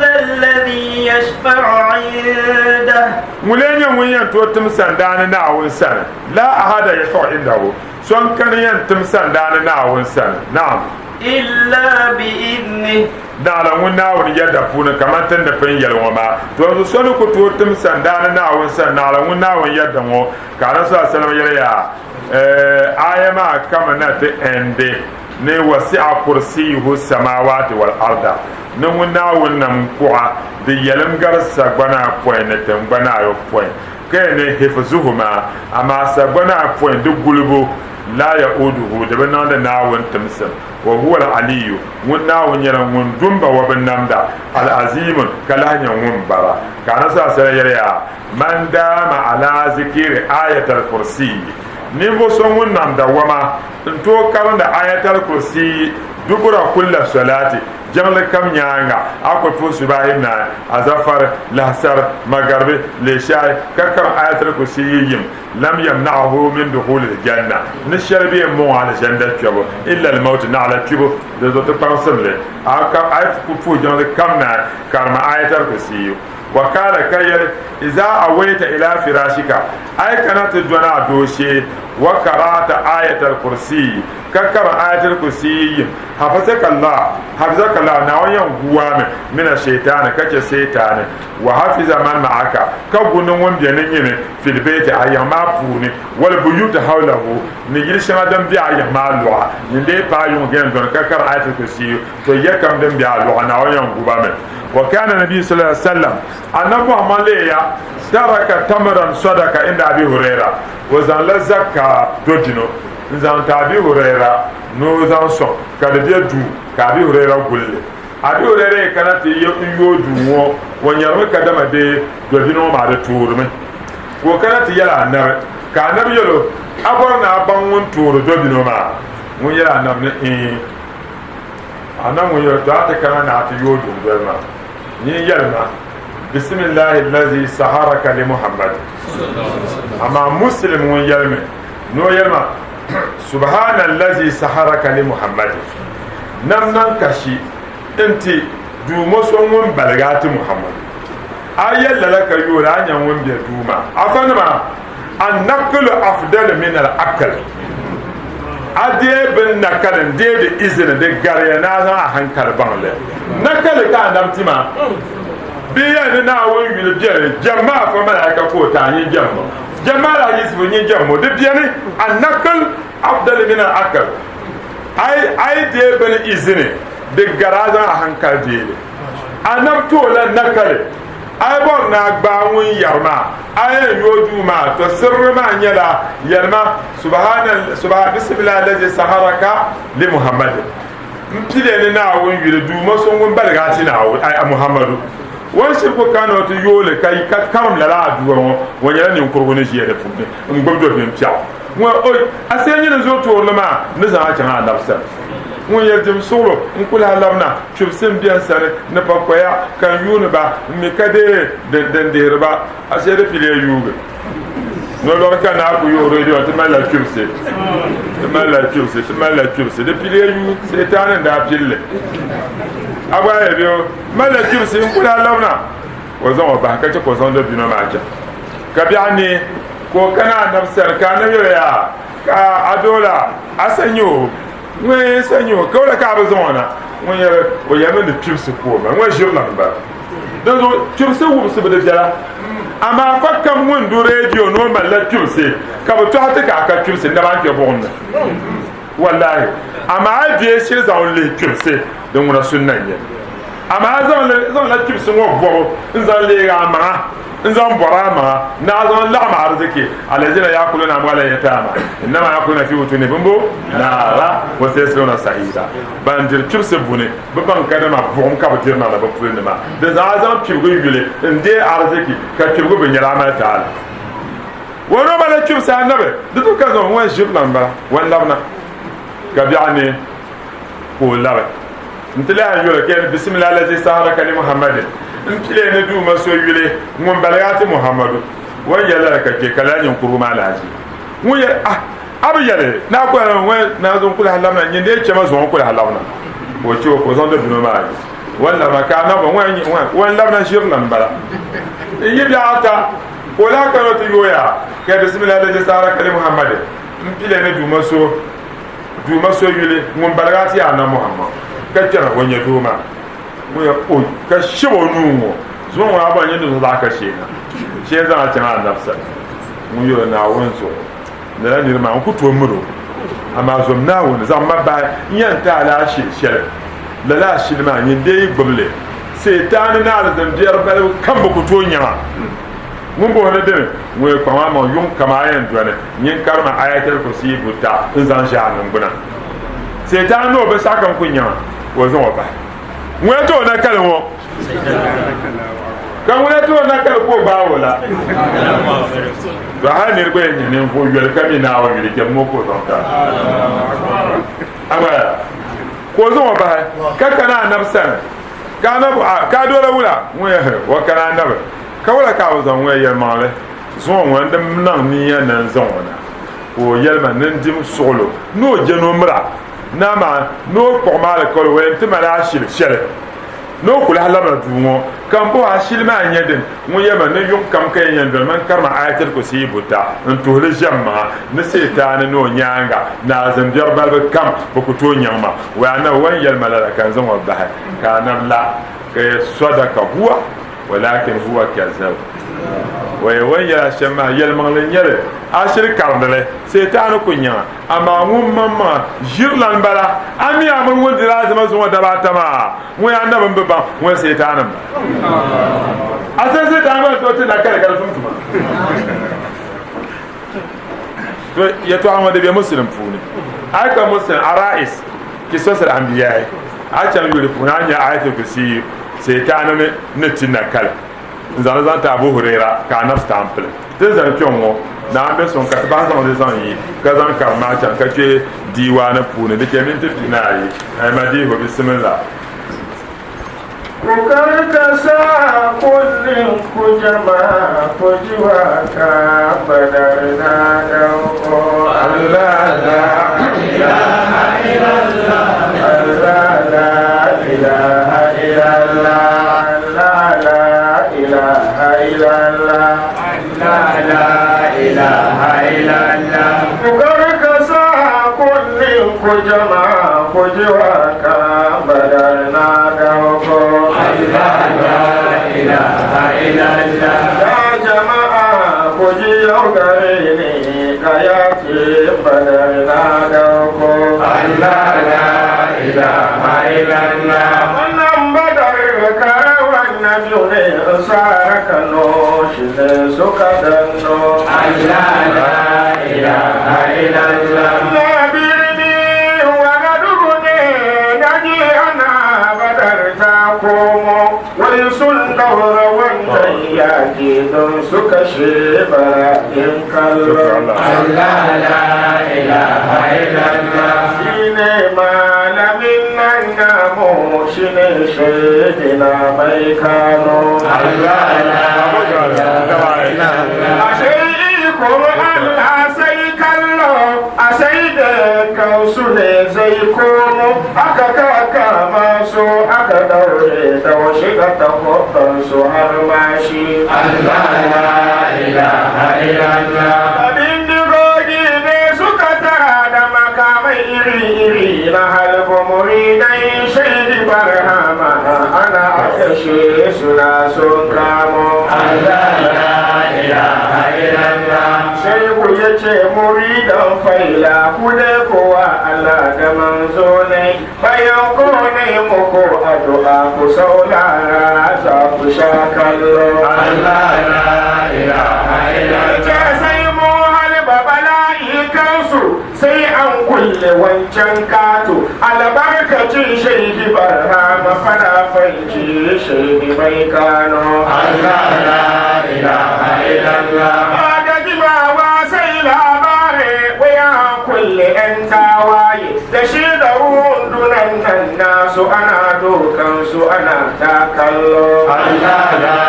dha alladhi yashfa'u indah. Ŋun lee nyɛ ŋun yɛn tooi tim sandaani Naawuni sani? La ahada yashfa'u indahu, so n-kani yɛn tim sandaani Naawuni sani. Naam. Illa bi'idhnih. Naɣila ŋun Naawuni yɛda puuni, kamani ti ni pun yɛli ŋɔ maa, to n so ni ku tooi tim sandaani Naawuni sani naɣila ŋun Naawuni yɛda ŋɔ. Ka Anabi sallallahu alaihi wasallam yɛli ya, Ɛɛ, aaya maa kami na ti ɛndi ni wasi'a kursiyuhu samawati wal arda, ni ŋun Naawuni nam kuɣa di yɛlim gari sagbana ayopɔin ni tiŋgbana ayopɔin, ka yɛli ni hifzuhuma, amaa sagbana ayopɔin di gulibu, la ya'uduhu, di bi niŋdi Naawuni timsim. Wa huwa al-Aliyyu, ŋun Naawuni nyɛla ŋun du m-ba wa binnamda, Al-Aziimu, ka lahi nyɛ ŋun bara. Ka Anabi sallallahu alayhi wa sallam yɛli ya, Man daama ala zikiri ayat al-kursiyyi, ninvuɣ so ŋun niŋ dawama n-tooi karimdi ayat al-kursiyyi dubura kulla salati, Jiŋli kam nyaaŋa, a kuli puhi subahi naai, azafar, lahasar, magaribi, lishai, ka karim Ayatul Kursiyi yim, lam yamna'ahu min dukhulil janna, ni shɛli bee m-mɔŋ alizanda kpɛbu, illa al-mawt, naɣila kpibu, di zuɣu ti kpaŋsim li, a yi kuli puhi jiŋli kam naai, karimi Ayatul Kursiyi. Wa kaala, ka yɛli, Iza awaita ila firashika, a yi kana ti dɔni a dooshee, wa qara'ata Ayatul Kursiyi, ka karim Ayatul Kursiyi yim, Hafazaka Allah, hafizaka Allah, Naawuni yɛn gu a mi mina shaitaani ka chɛ Seetaani, wa hafiza man ma'aka, ka gu ni ŋun be ni nyini fil beeti a yiŋ maa puuni, wal buyuti hawlahu, ni yili shɛŋa din be a yiŋ maa luɣa, nyin dee paai yuŋ yɛn dɔni ka kari Ayatul Kursiyu, to ya kam din be a luɣa Naawuni yɛn gu ba mi. Wa kana Nabiyu sallallahu alaihi wasallam, Annabi Muhammad leeya taraka tamran sadaka inda Abi Huraira, o zaŋla zakka dodino n-zaŋ ti Abi Huraira, Ni o zaŋ sɔŋ ka di be duu ka Abi Huraira guli li. Abi Huraira yi kana ti n yooi duu ŋɔ, o nyarimi kadama dee dobino ŋɔ maa di toorimi. Ka o kana ti yɛli Anabi, ka Anabi yɛl o, A bɔri ni a baŋ ŋun toori dobino maa? Ŋun yɛli Anabi ni, Iin. Anabi ŋun yɛli, To a ti kana ni a ti yooi dundoli maa, nyin yɛlima, Bisimillahi allazi saharaka li Muhammad. Amaa Muslim ŋun yɛlimi ni o yɛlima, Subhana allazi saharaka li Muhammad. Nam niŋ kashi n-ti Duuma so ŋun baligi a ti Muhammadu. A yɛli lala ka yooli a nya ŋun be duu maa. Afanima, An-naqlu afdalu min al-aql. A deei bini nakali n-deei di izini di gariya ni a zaŋ a hankali baŋ li. Nakali ka anabi ti ma. Bɛ yɛli ni Naawuni yuli beni, jɛmmi afa malaika ka o ti a nyin jɛmmo. Jɛmmi Alhaji Yisifu nyin jɛmmo. Di beni, An-naql afdalu min al-aql. A yi deei bini izini di gari a zaŋ a hankali deei li. Anabi ti o la nakali. A yi bɔri ni a gbaai ŋun yɛri maa, a yɛn yooi duu maa, tɔ sirri maa nyɛla, yɛlima, Subhana, subhana, bisimilahi allazi saharaka li Muhammadin. M piliya ni Naawuni yuli, Duuma so ŋun baligi a ti Naawuni, ai, a Muhammadu. O ni shiri ku kana o ti yooi li ka yi ka karim lala aduwa ŋɔ, o nyɛla ninkurigu ni ʒiya di puuni n-gbubi do bimpiɛɣu. Ŋɔ, oi, a see nyini zuɣu toorili maa ni zaŋ a chaŋ anabi sani. Ŋun yɛli dim suɣulo, n ku lahi labina, chubisi m-be n sani ni pakoya ka n yuuni ba, m mi ka deei din dihiri ba, ashe di piliya yuugi. Nolɔri ka naa ku yooi redio ti malila chubisi, ti malila chubisi, ti malila chubisi, di piliya yuui, Seetaani n-daa pili li. A gba yɛli bɛ o, malila chubisi, n ku lahi labina. Ka o zaŋ o bahi ka chɛ ka o zaŋ dabino maa chaŋ. Ka biɛɣu neei ka o kana anabi sani, ka anabi yɛli o, Yaa ka a doola a sanyoo? Ŋun yɛn sanyoo, ka wula ka a bi zaŋ o na? Ŋun yɛli, O yɛlimi ni kpibisi ka o mali, ŋun ʒiri la m-bala. Dinzuɣu kpibisi wumsibu di viɛla, amaa fa kam ŋun du redio ni o malila kpibisi, ka bɛ tɔhi ti ka a ka kpibisi, n naba n-kpe buɣim ni. Wallahi! Amaa a yi deei shili zaŋ o lihi kpibisi, din ŋuna sunna n-nyɛ li. Amaa a zaŋla kpibisi ŋɔ bɔbu n-zaŋ leeg a maŋa. N zaŋ bɔri a maŋa ni a zaŋ laɣim ariziki, alazina yaakuluna amwaala yataama innama yaakuluna fi butunihim bimbo naara wa sayaslawna sa'iira. Ban diri kpibisi buni bi baŋ kadama buɣim ka bi diri niŋdi bɛ puli ni maa. Di zaŋ a zaŋ kpibigi yuli n-deei ariziki ka kpibigi bi nyɛla a mali taali. Wani o mali kpibisi anabi di tu ka zaŋ ŋun ʒiri la m-bala wan labina ka biɛɣu neei ka o labi. N ti lahi yuli ka yɛli, Bisimilahi lazi saharaka li Muhammadin, M piliya ni Duuma so yuli ŋun baligi a ti Muhammadu. O ni yɛli lala ka chɛ ka lala ninkurigu maa lahi ʒi. Ŋun yɛli, Ah! A bi yɛli ni a kuli ŋun na zaŋ kuli labina, nyin dee chɛ ma zuŋɔ kuli labina. Ka o chɛ o ka o zaŋ dabino maa yi. O ni labina ka anabi ŋun o ni labina ʒirili m-bala. N yi biɛɣu ata ka o lahi kana o ti yooya ka yɛli, Bisimilahi lazi saharaka li Muhammadin, M piliya ni Duuma so Duuma so yuli ŋun baligi a ti Annabi Muhammad ka kpɛra o nyɛ doo maa ŋun yɛli o ka shib o nuu ŋɔ zuŋɔ ŋɔ a bɔri nyɛ ni zaɣ ka shee na shee zaŋ a chaŋ Annabi sani ŋun yɛli Naawuni zuɣu lala niri maa n ku tooi miri o amaa zom Naawuni zaŋ ma bahi n yɛn ti a la ashili shɛli lala ashili maa nyin dee yi gbubi li Seetaani ni alizin biɛri balibu kam bi ku tooi nyaŋ a. Ŋun bɔhi ni dini? Ŋun yɛn kpaŋ amaŋ yuŋ kam a yɛn dɔni nyin karima Ayatul Kursiyi buta n-zaŋ ʒe a niŋgbuna. Seetaan ni o binshɛɣu kam ku nyaŋ a, ka o zaŋ o bahi. Ŋuna ti o na kali ŋɔ? Ka ŋuna ti o na kali ka o gbaai o la? To hali niri gba yɛn nyɛ ninvuɣ yoli ka mi Naawuni yuli jɛmbu ŋɔ ka o zaŋ ti a. Amaa ka o zaŋ o bahi ka kana Anabi sani. Ka anabi a ka a doola wula? Ŋun yɛli, Wa kana anabi. Ka wula ka a bi zaŋ ŋun yɛlimaŋli zuŋɔ ŋɔ n-dim niŋ niya ni n zaŋ o na? Ka o yɛli ma ni n dim suɣilo ni o je ni o mira, ni amaa ni o kpuɣi ma alikauli o yɛn ti ma la ashili shɛli ni o ku lahi labina duu ŋɔ. Ka m bɔh o, Ashili maa n-nyɛ dini? Ŋun yɛli ma ni yuŋ kam ka yɛn yɛn doli ma n-karima Ayatul Kursiyi buta n-tuhi li ʒɛm maŋa ni Sitaani ni o nyaaŋa ni azimbiɛri balibu kam bɛ ku tooi nyaŋ ma. Wai anabi wan yɛli ma lala ka n zaŋ o bahi ka anabi la ka yɛ sɔdaka huwa walakin huwa kazab. Wai wan yɛli a shɛm maa yɛlimaŋli n nyɛli a shiri karindi li Sitaani ku nyaŋ a amaa ŋun maŋmaŋa ʒirilan bala a mi a mini ŋun diri azima zuŋɔ daba ata maa ŋun anabi m bi baŋ ŋun Sitaani m bala. A sani Sitaani gba ni tooi ti la kali ka di tum tuma. To yɛtɔɣa ŋɔ di be Muslim puuni. A yi ka Muslim Arais Qisas al-Anbiya a chaŋ yuli puuni a nya Ayatul Kursiyi Seetaani ni ti na kali n zaŋ li zaŋ ti Abu Huraira ka Anabi Sitaam pili. Ti ni zani kpɛŋ ŋɔ Naa m-be suŋ ka ti bahi zaŋ li zaŋ yi ka zaŋ karim maa chaŋ ka kpe diiwaani puuni. Di chɛ minti 40. Ai Madihu, bisimillah. Ku kari ka saa kulli ku jama ku ji waka badar na dauko Allah la ilaha illallah Allah la ilaha illallah Allah la ilaha illallah Allah la ilaha illallah Ku kari ka saa kulli ku jama ku ji waka badar na dauko Allah la ilaha illallah Ya jama'a ku ji yau gare ni ka yaki badar na dauko Allah la ilaha illallah Wannan badar karawan na biyu ne sara Kano shi ne suka danno Allah la ilaha illallah Na birni Wagadugu ne na ji ana badar ta komo wai sun daura wannan yaki don su kashe bara'in kallo Allah la ilaha illallah shi ne malamin nan namu shi ne shaidina mai Kano Allah la ilaha illallah ashe ikon Allah sai kallo a sai da kansu ne zai komo aka kaka masu aka daure da shiga takwabansu har mashi Allah la ilaha illallah bindigogi ne suka tara da makamai iri-iri na halbu muridai shaidi barhama ana kashe suna sun kamo Allah la ilaha illallah shehu ya ce muridan faila ku dai kowa Allah da manzo ne bayan ko ne muku addu'a ku saurara za ku sha kallo Allah la ilaha illallah sai mu halba bala'i kansu sai an kulle wancan kato albarkacin shehi barhama fara fanci shehi mai Kano Allah la ilaha illallah ba da jimawa sai labare waya kulle yan tawaye da shi da rundunan nan nasu ana dokan su ana ta kallo Allah la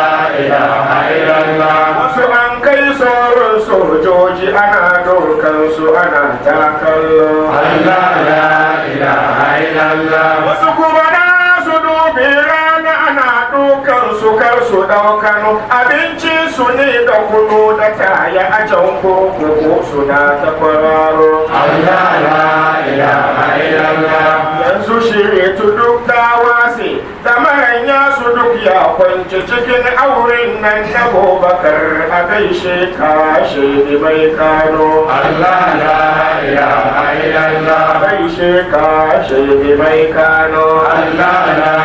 ilaha illallah wasu an kai sauran sojoji ana dokan su ana ta kallo Allah la ilaha illallah wasu kuma na su dubi rana ana dukan su kar su daukano abincin su ne da kunu da taya a can kurkuku suna ta kwararo Allah la ilaha illallah yanzu shirye duk ta wase da maranya su duk ya kwanci cikin auren nan na Abubakar a gaishe ka shaidi mai Kano Allah la ilaha illallah gaishe ka shaidi mai Kano Allah la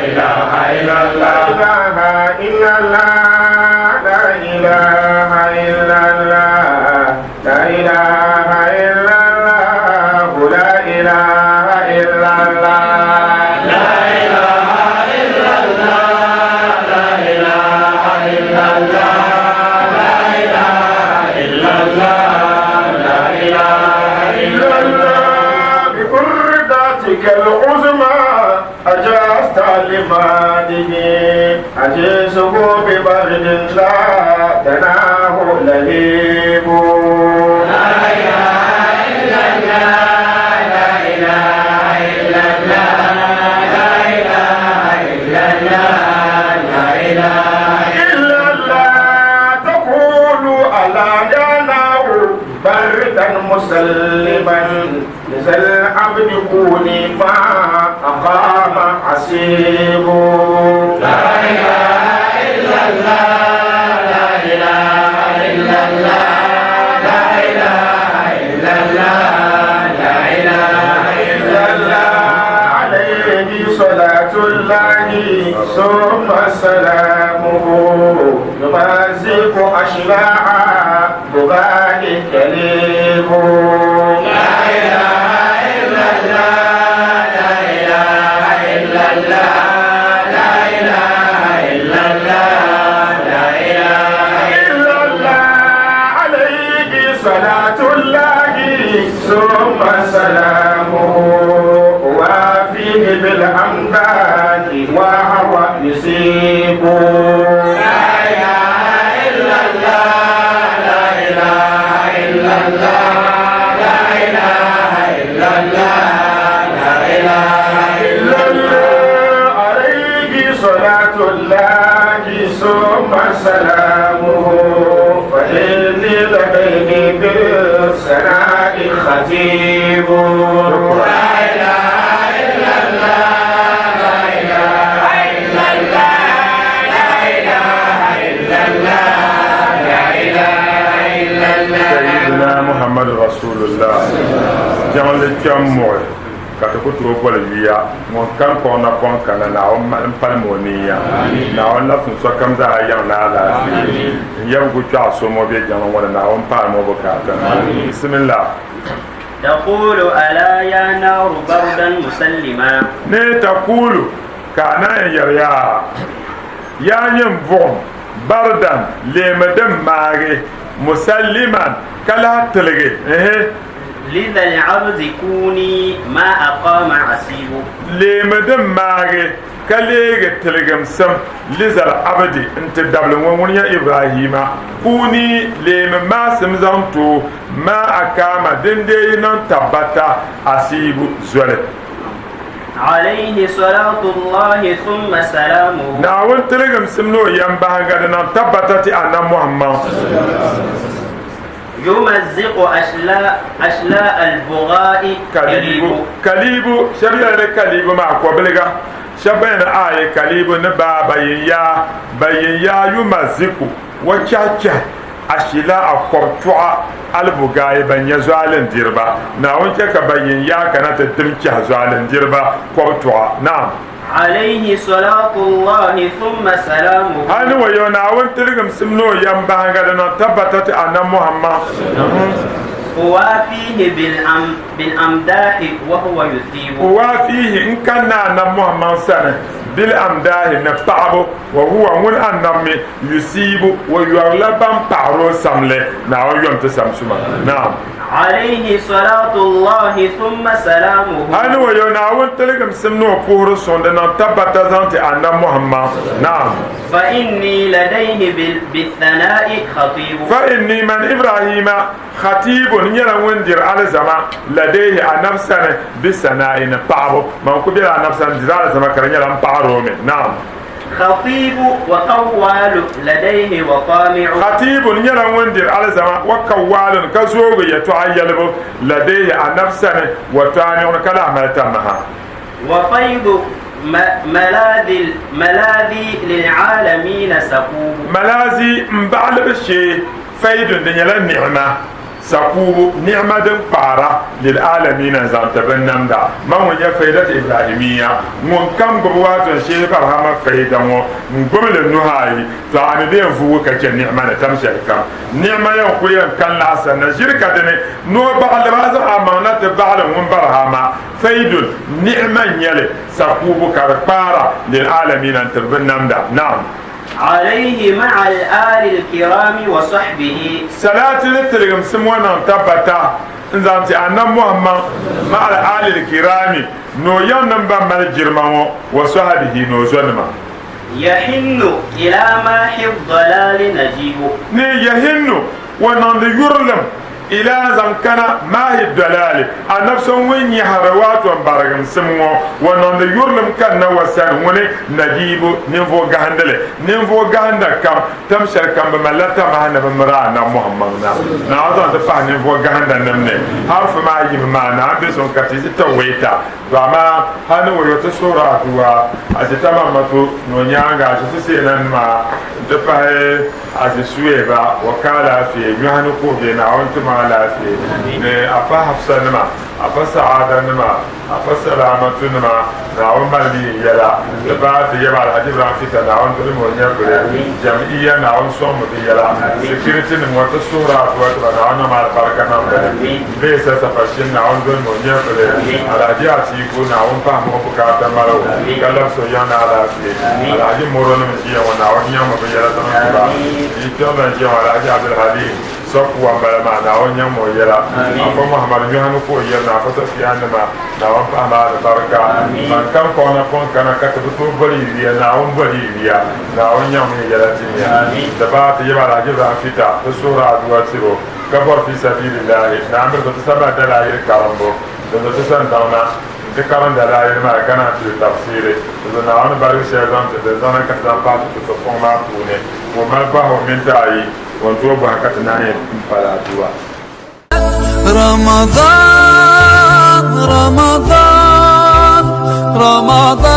ilaha illallah ilaha illallah la ilaha illallah la ilaha illallah la ilaha illallah la ilaha illallah la ilaha illallah la ilaha illallah la ilaha illallah بقرباتك العظمى أجازت لماله أجيزه ببرد لا تناه لهيب لا إله إلا الله لا إله إلا الله لا إله إلا الله لا إله إلا الله تقول ألا جناه بردا مسلما لذا العبد كوني ما أقام عسيب لا إله إلا الله لا إله إلا الله لا إله إلا الله لا إله إلا الله عليه صلاة الله ثم سلامه يمازق أشلاع بغال كليب لا إله إلا الله لا إله إلا الله لا إله إلا الله لا إله إلا الله عليه صلاة الله ثم سلامه وفيه بالأمداد وهو يصيب لا إله إلا الله لا إله إلا الله لا إله إلا الله لا إله إلا الله عليه صلاة الله ثم سلامه فإني لديه بالثناء خطيب لا إله إلا الله لا إله إلا الله لا إله إلا الله لا إله إلا الله سيدنا محمد رسول الله jiŋli kpɛm muɣi ka ti ku tooi boli yuya ŋun kam kpaŋ napɔŋ kana Naawuni n palimi o niya Naawuni labisi sokam zaa yiŋ ni alaafee n yɛbi gu kpɛɣu so ŋɔ bɛ jiŋli ŋɔ ni Naawuni paami o bukaata bisimila تقول ألا يا نار بردا مسلما ni taqulu ka a naan yɛri yaa yaa nyin buɣum bardan leemi din maagi musalliman ka lahi tiligi ehe لذا العبد كوني ما أقام عسيب leemi din maagi ka leegi tiligimsim lizal abdi n-ti dabili ŋɔ ŋuni nyɛ Ibrahima kuuni leemi maasim zaŋ ti o ma akama din dee yi niŋ tabbata asiibu zoli. عليه صلاة الله ثم سلامه Naawuni tiligimsim ni o yɛmbahinga di niŋ tabbata ti Annabi Muhammad. يمزق أشلاء أشلاء البغاء Kalibu Kalibu shɛba yɛli ni Kalibu maa kɔbiliga shɛba ban yɛli ni aai Kalibu ni baa bayinyaa bayinyaa yumaziku wa chɛhichɛhi ashilaa kɔbituɣa albugaai ban nyɛ zualindiriba Naawuni chɛ ka bayinyaa kana ti dim chɛhi zualindiriba kɔbituɣa naam. عليه صلاة الله ثم سلامه Hali ni wayo Naawuni tiligimsim ni o yɛmbahinga di niŋ tabbata ti Annabi Muhammad. أوافيه بالأم بالأمداح وهو يثيب Uwaafihi n kanna Annabi Muhammad sani bil-amdaahi ni paɣibu wa huwa ŋun Annabi mi yusiibu o yɔrila ban paɣiri o samli Naawuni yom ti sam suma. Naam. عليه صلاة الله ثم سلامه Hali ni wayo Naawuni tiligimsim ni o puhiri suŋ di niŋ tabbata zaŋ ti Annabi Muhammad. Naam. فإني لديه بالثناء خطيب Fa inni man Ibrahima khatibun nyɛla ŋun diri alizama ladayhi Annabi sani bisana'i ni paɣibu. Man ku bela Annabi sani diri alizama ka di nyɛla m paɣiri o mi. Naam. خطيب وقوال لديه وطامع Khatibun nyɛla ŋun diri alizama wa kawaalun ka zoogi yɛtɔɣa yɛlibu ladayhi Annabi sani wa taami'un ka lahi mali tamaha. وفيض ملاذ ملاذي للعالمين سكوب Malazi m baɣilibu shee faydun di nyɛla ni'ima sakubu ni'ima din kpaara lil'aalamiina n zaŋ ti binnamda man ŋun nyɛ faydat Ibrahimiya ŋun kam gbubi waato n shehi Barhama fayda ŋɔ n gbubi li nuhi ayi to a mi bee n vuugi ka chɛ ni'ima ni tam shɛli kam ni'ima yɛn kuli yɛn kan la a sanna ʒiri ka dini ni o baɣili ba a zaŋ a maŋ na ti baɣili ŋun Barhama faydun ni'ima n nyɛli sakubu ka di kpaara lil'aalamiina n tiri binnamda naam. عليه مع الآل الكرام وصحبه Salati ni tiligimsim ŋɔ niŋ tabbata n zaŋ ti Annabi Muhammad ma'al aalil kiraami ni o yaŋnim ban mali jirima ŋɔ wa sɔhabihi ni o zɔnima. يحن إلى ماحي الضلال نجيب. Ni yahinnu wa niŋdi yurilim Ila zaŋ kana maahi dalaali, Annabi so ŋun nyɛhiri waato m-barigimsim ŋɔ, wa niŋdi yurilim kanna wa sani ŋuni Najibu, ninvuɣ gahindili. Ninvuɣ gahinda kam, tam shɛli kam bɛ malila tamaha ni bɛ miri Annabi Muhammad na. Naawuni zaŋ ti pahi ninvuɣ gahinda nim ni. Harfu maa yimi maa, Naawuni be so ka ti ti weeta. To amaa hal ni wuhibu ti suhiri aduwa Azitamamatu ni o nyaaŋa Azisuseena-nima nti pahi Azisueba wa ka alaafee nyɔhi ni kuhi bɛ Naawuni ti ma alaafee ni Afa Hafsa-nima, Afa Saada-nima, Afa Salaamatu-nima, Naawuni mali mi yi yɛla nti pahi ti yaba Alhaji Ibrahim Fita Naawuni dolimi o nyɛvili Jam'iyya Naawuni sɔŋmi bɛ yɛla Security-nim ŋɔ ti suhiri aduwa ti ba Naawuni niŋmi alibarika niŋ bɛ ni. Bee sa sapashin Naawuni dolimi o nyɛvili, Alhaji Atiku Naawuni pahimi o bukaata mali o ka labisi o yiŋ ni alaafee, Alhaji Moro nim ʒiya ŋɔ Naawuni nyaŋmi binyɛra zaŋ ti ba, yi kpiɔŋlan ʒiya ŋɔ Alhaji Abdulhalim. Sakuwa m-bala maa, Naawuni nyaŋmi o yɛla. Afa Muhammad nyɔhi ni ka o yirina, Afa Safiyanima, Naawuni paɣi ma alibarika. Ban kam kɔŋ napɔŋ kana ka ti bi tooi boli yi yuya, Naawuni boli yi yuya. Naawuni nyaŋmi yi yɛla tin ya. Di baai ti yaba Alhaji Ibrahim Fita, ti suhiri aduwa tiri o, ka bɔri fi sabilillahi, Naa miri ti samali dalaayiri karimbu, din ti sani daŋ na. N-ti karim dalaayiri maa ka naan tuhi tafsiiri. Di zuɣu Naawuni barigi shɛli zaŋ ti din zaŋ na ka ti zaŋ pahi ti tuhi fɔŋ maa puuni. Ŋun mali bɔhigu mini ti ayi, ŋun tooi bɔhi ka ti naan yɛn pali aduwa. Ramadan, Ramadan, Ramadan.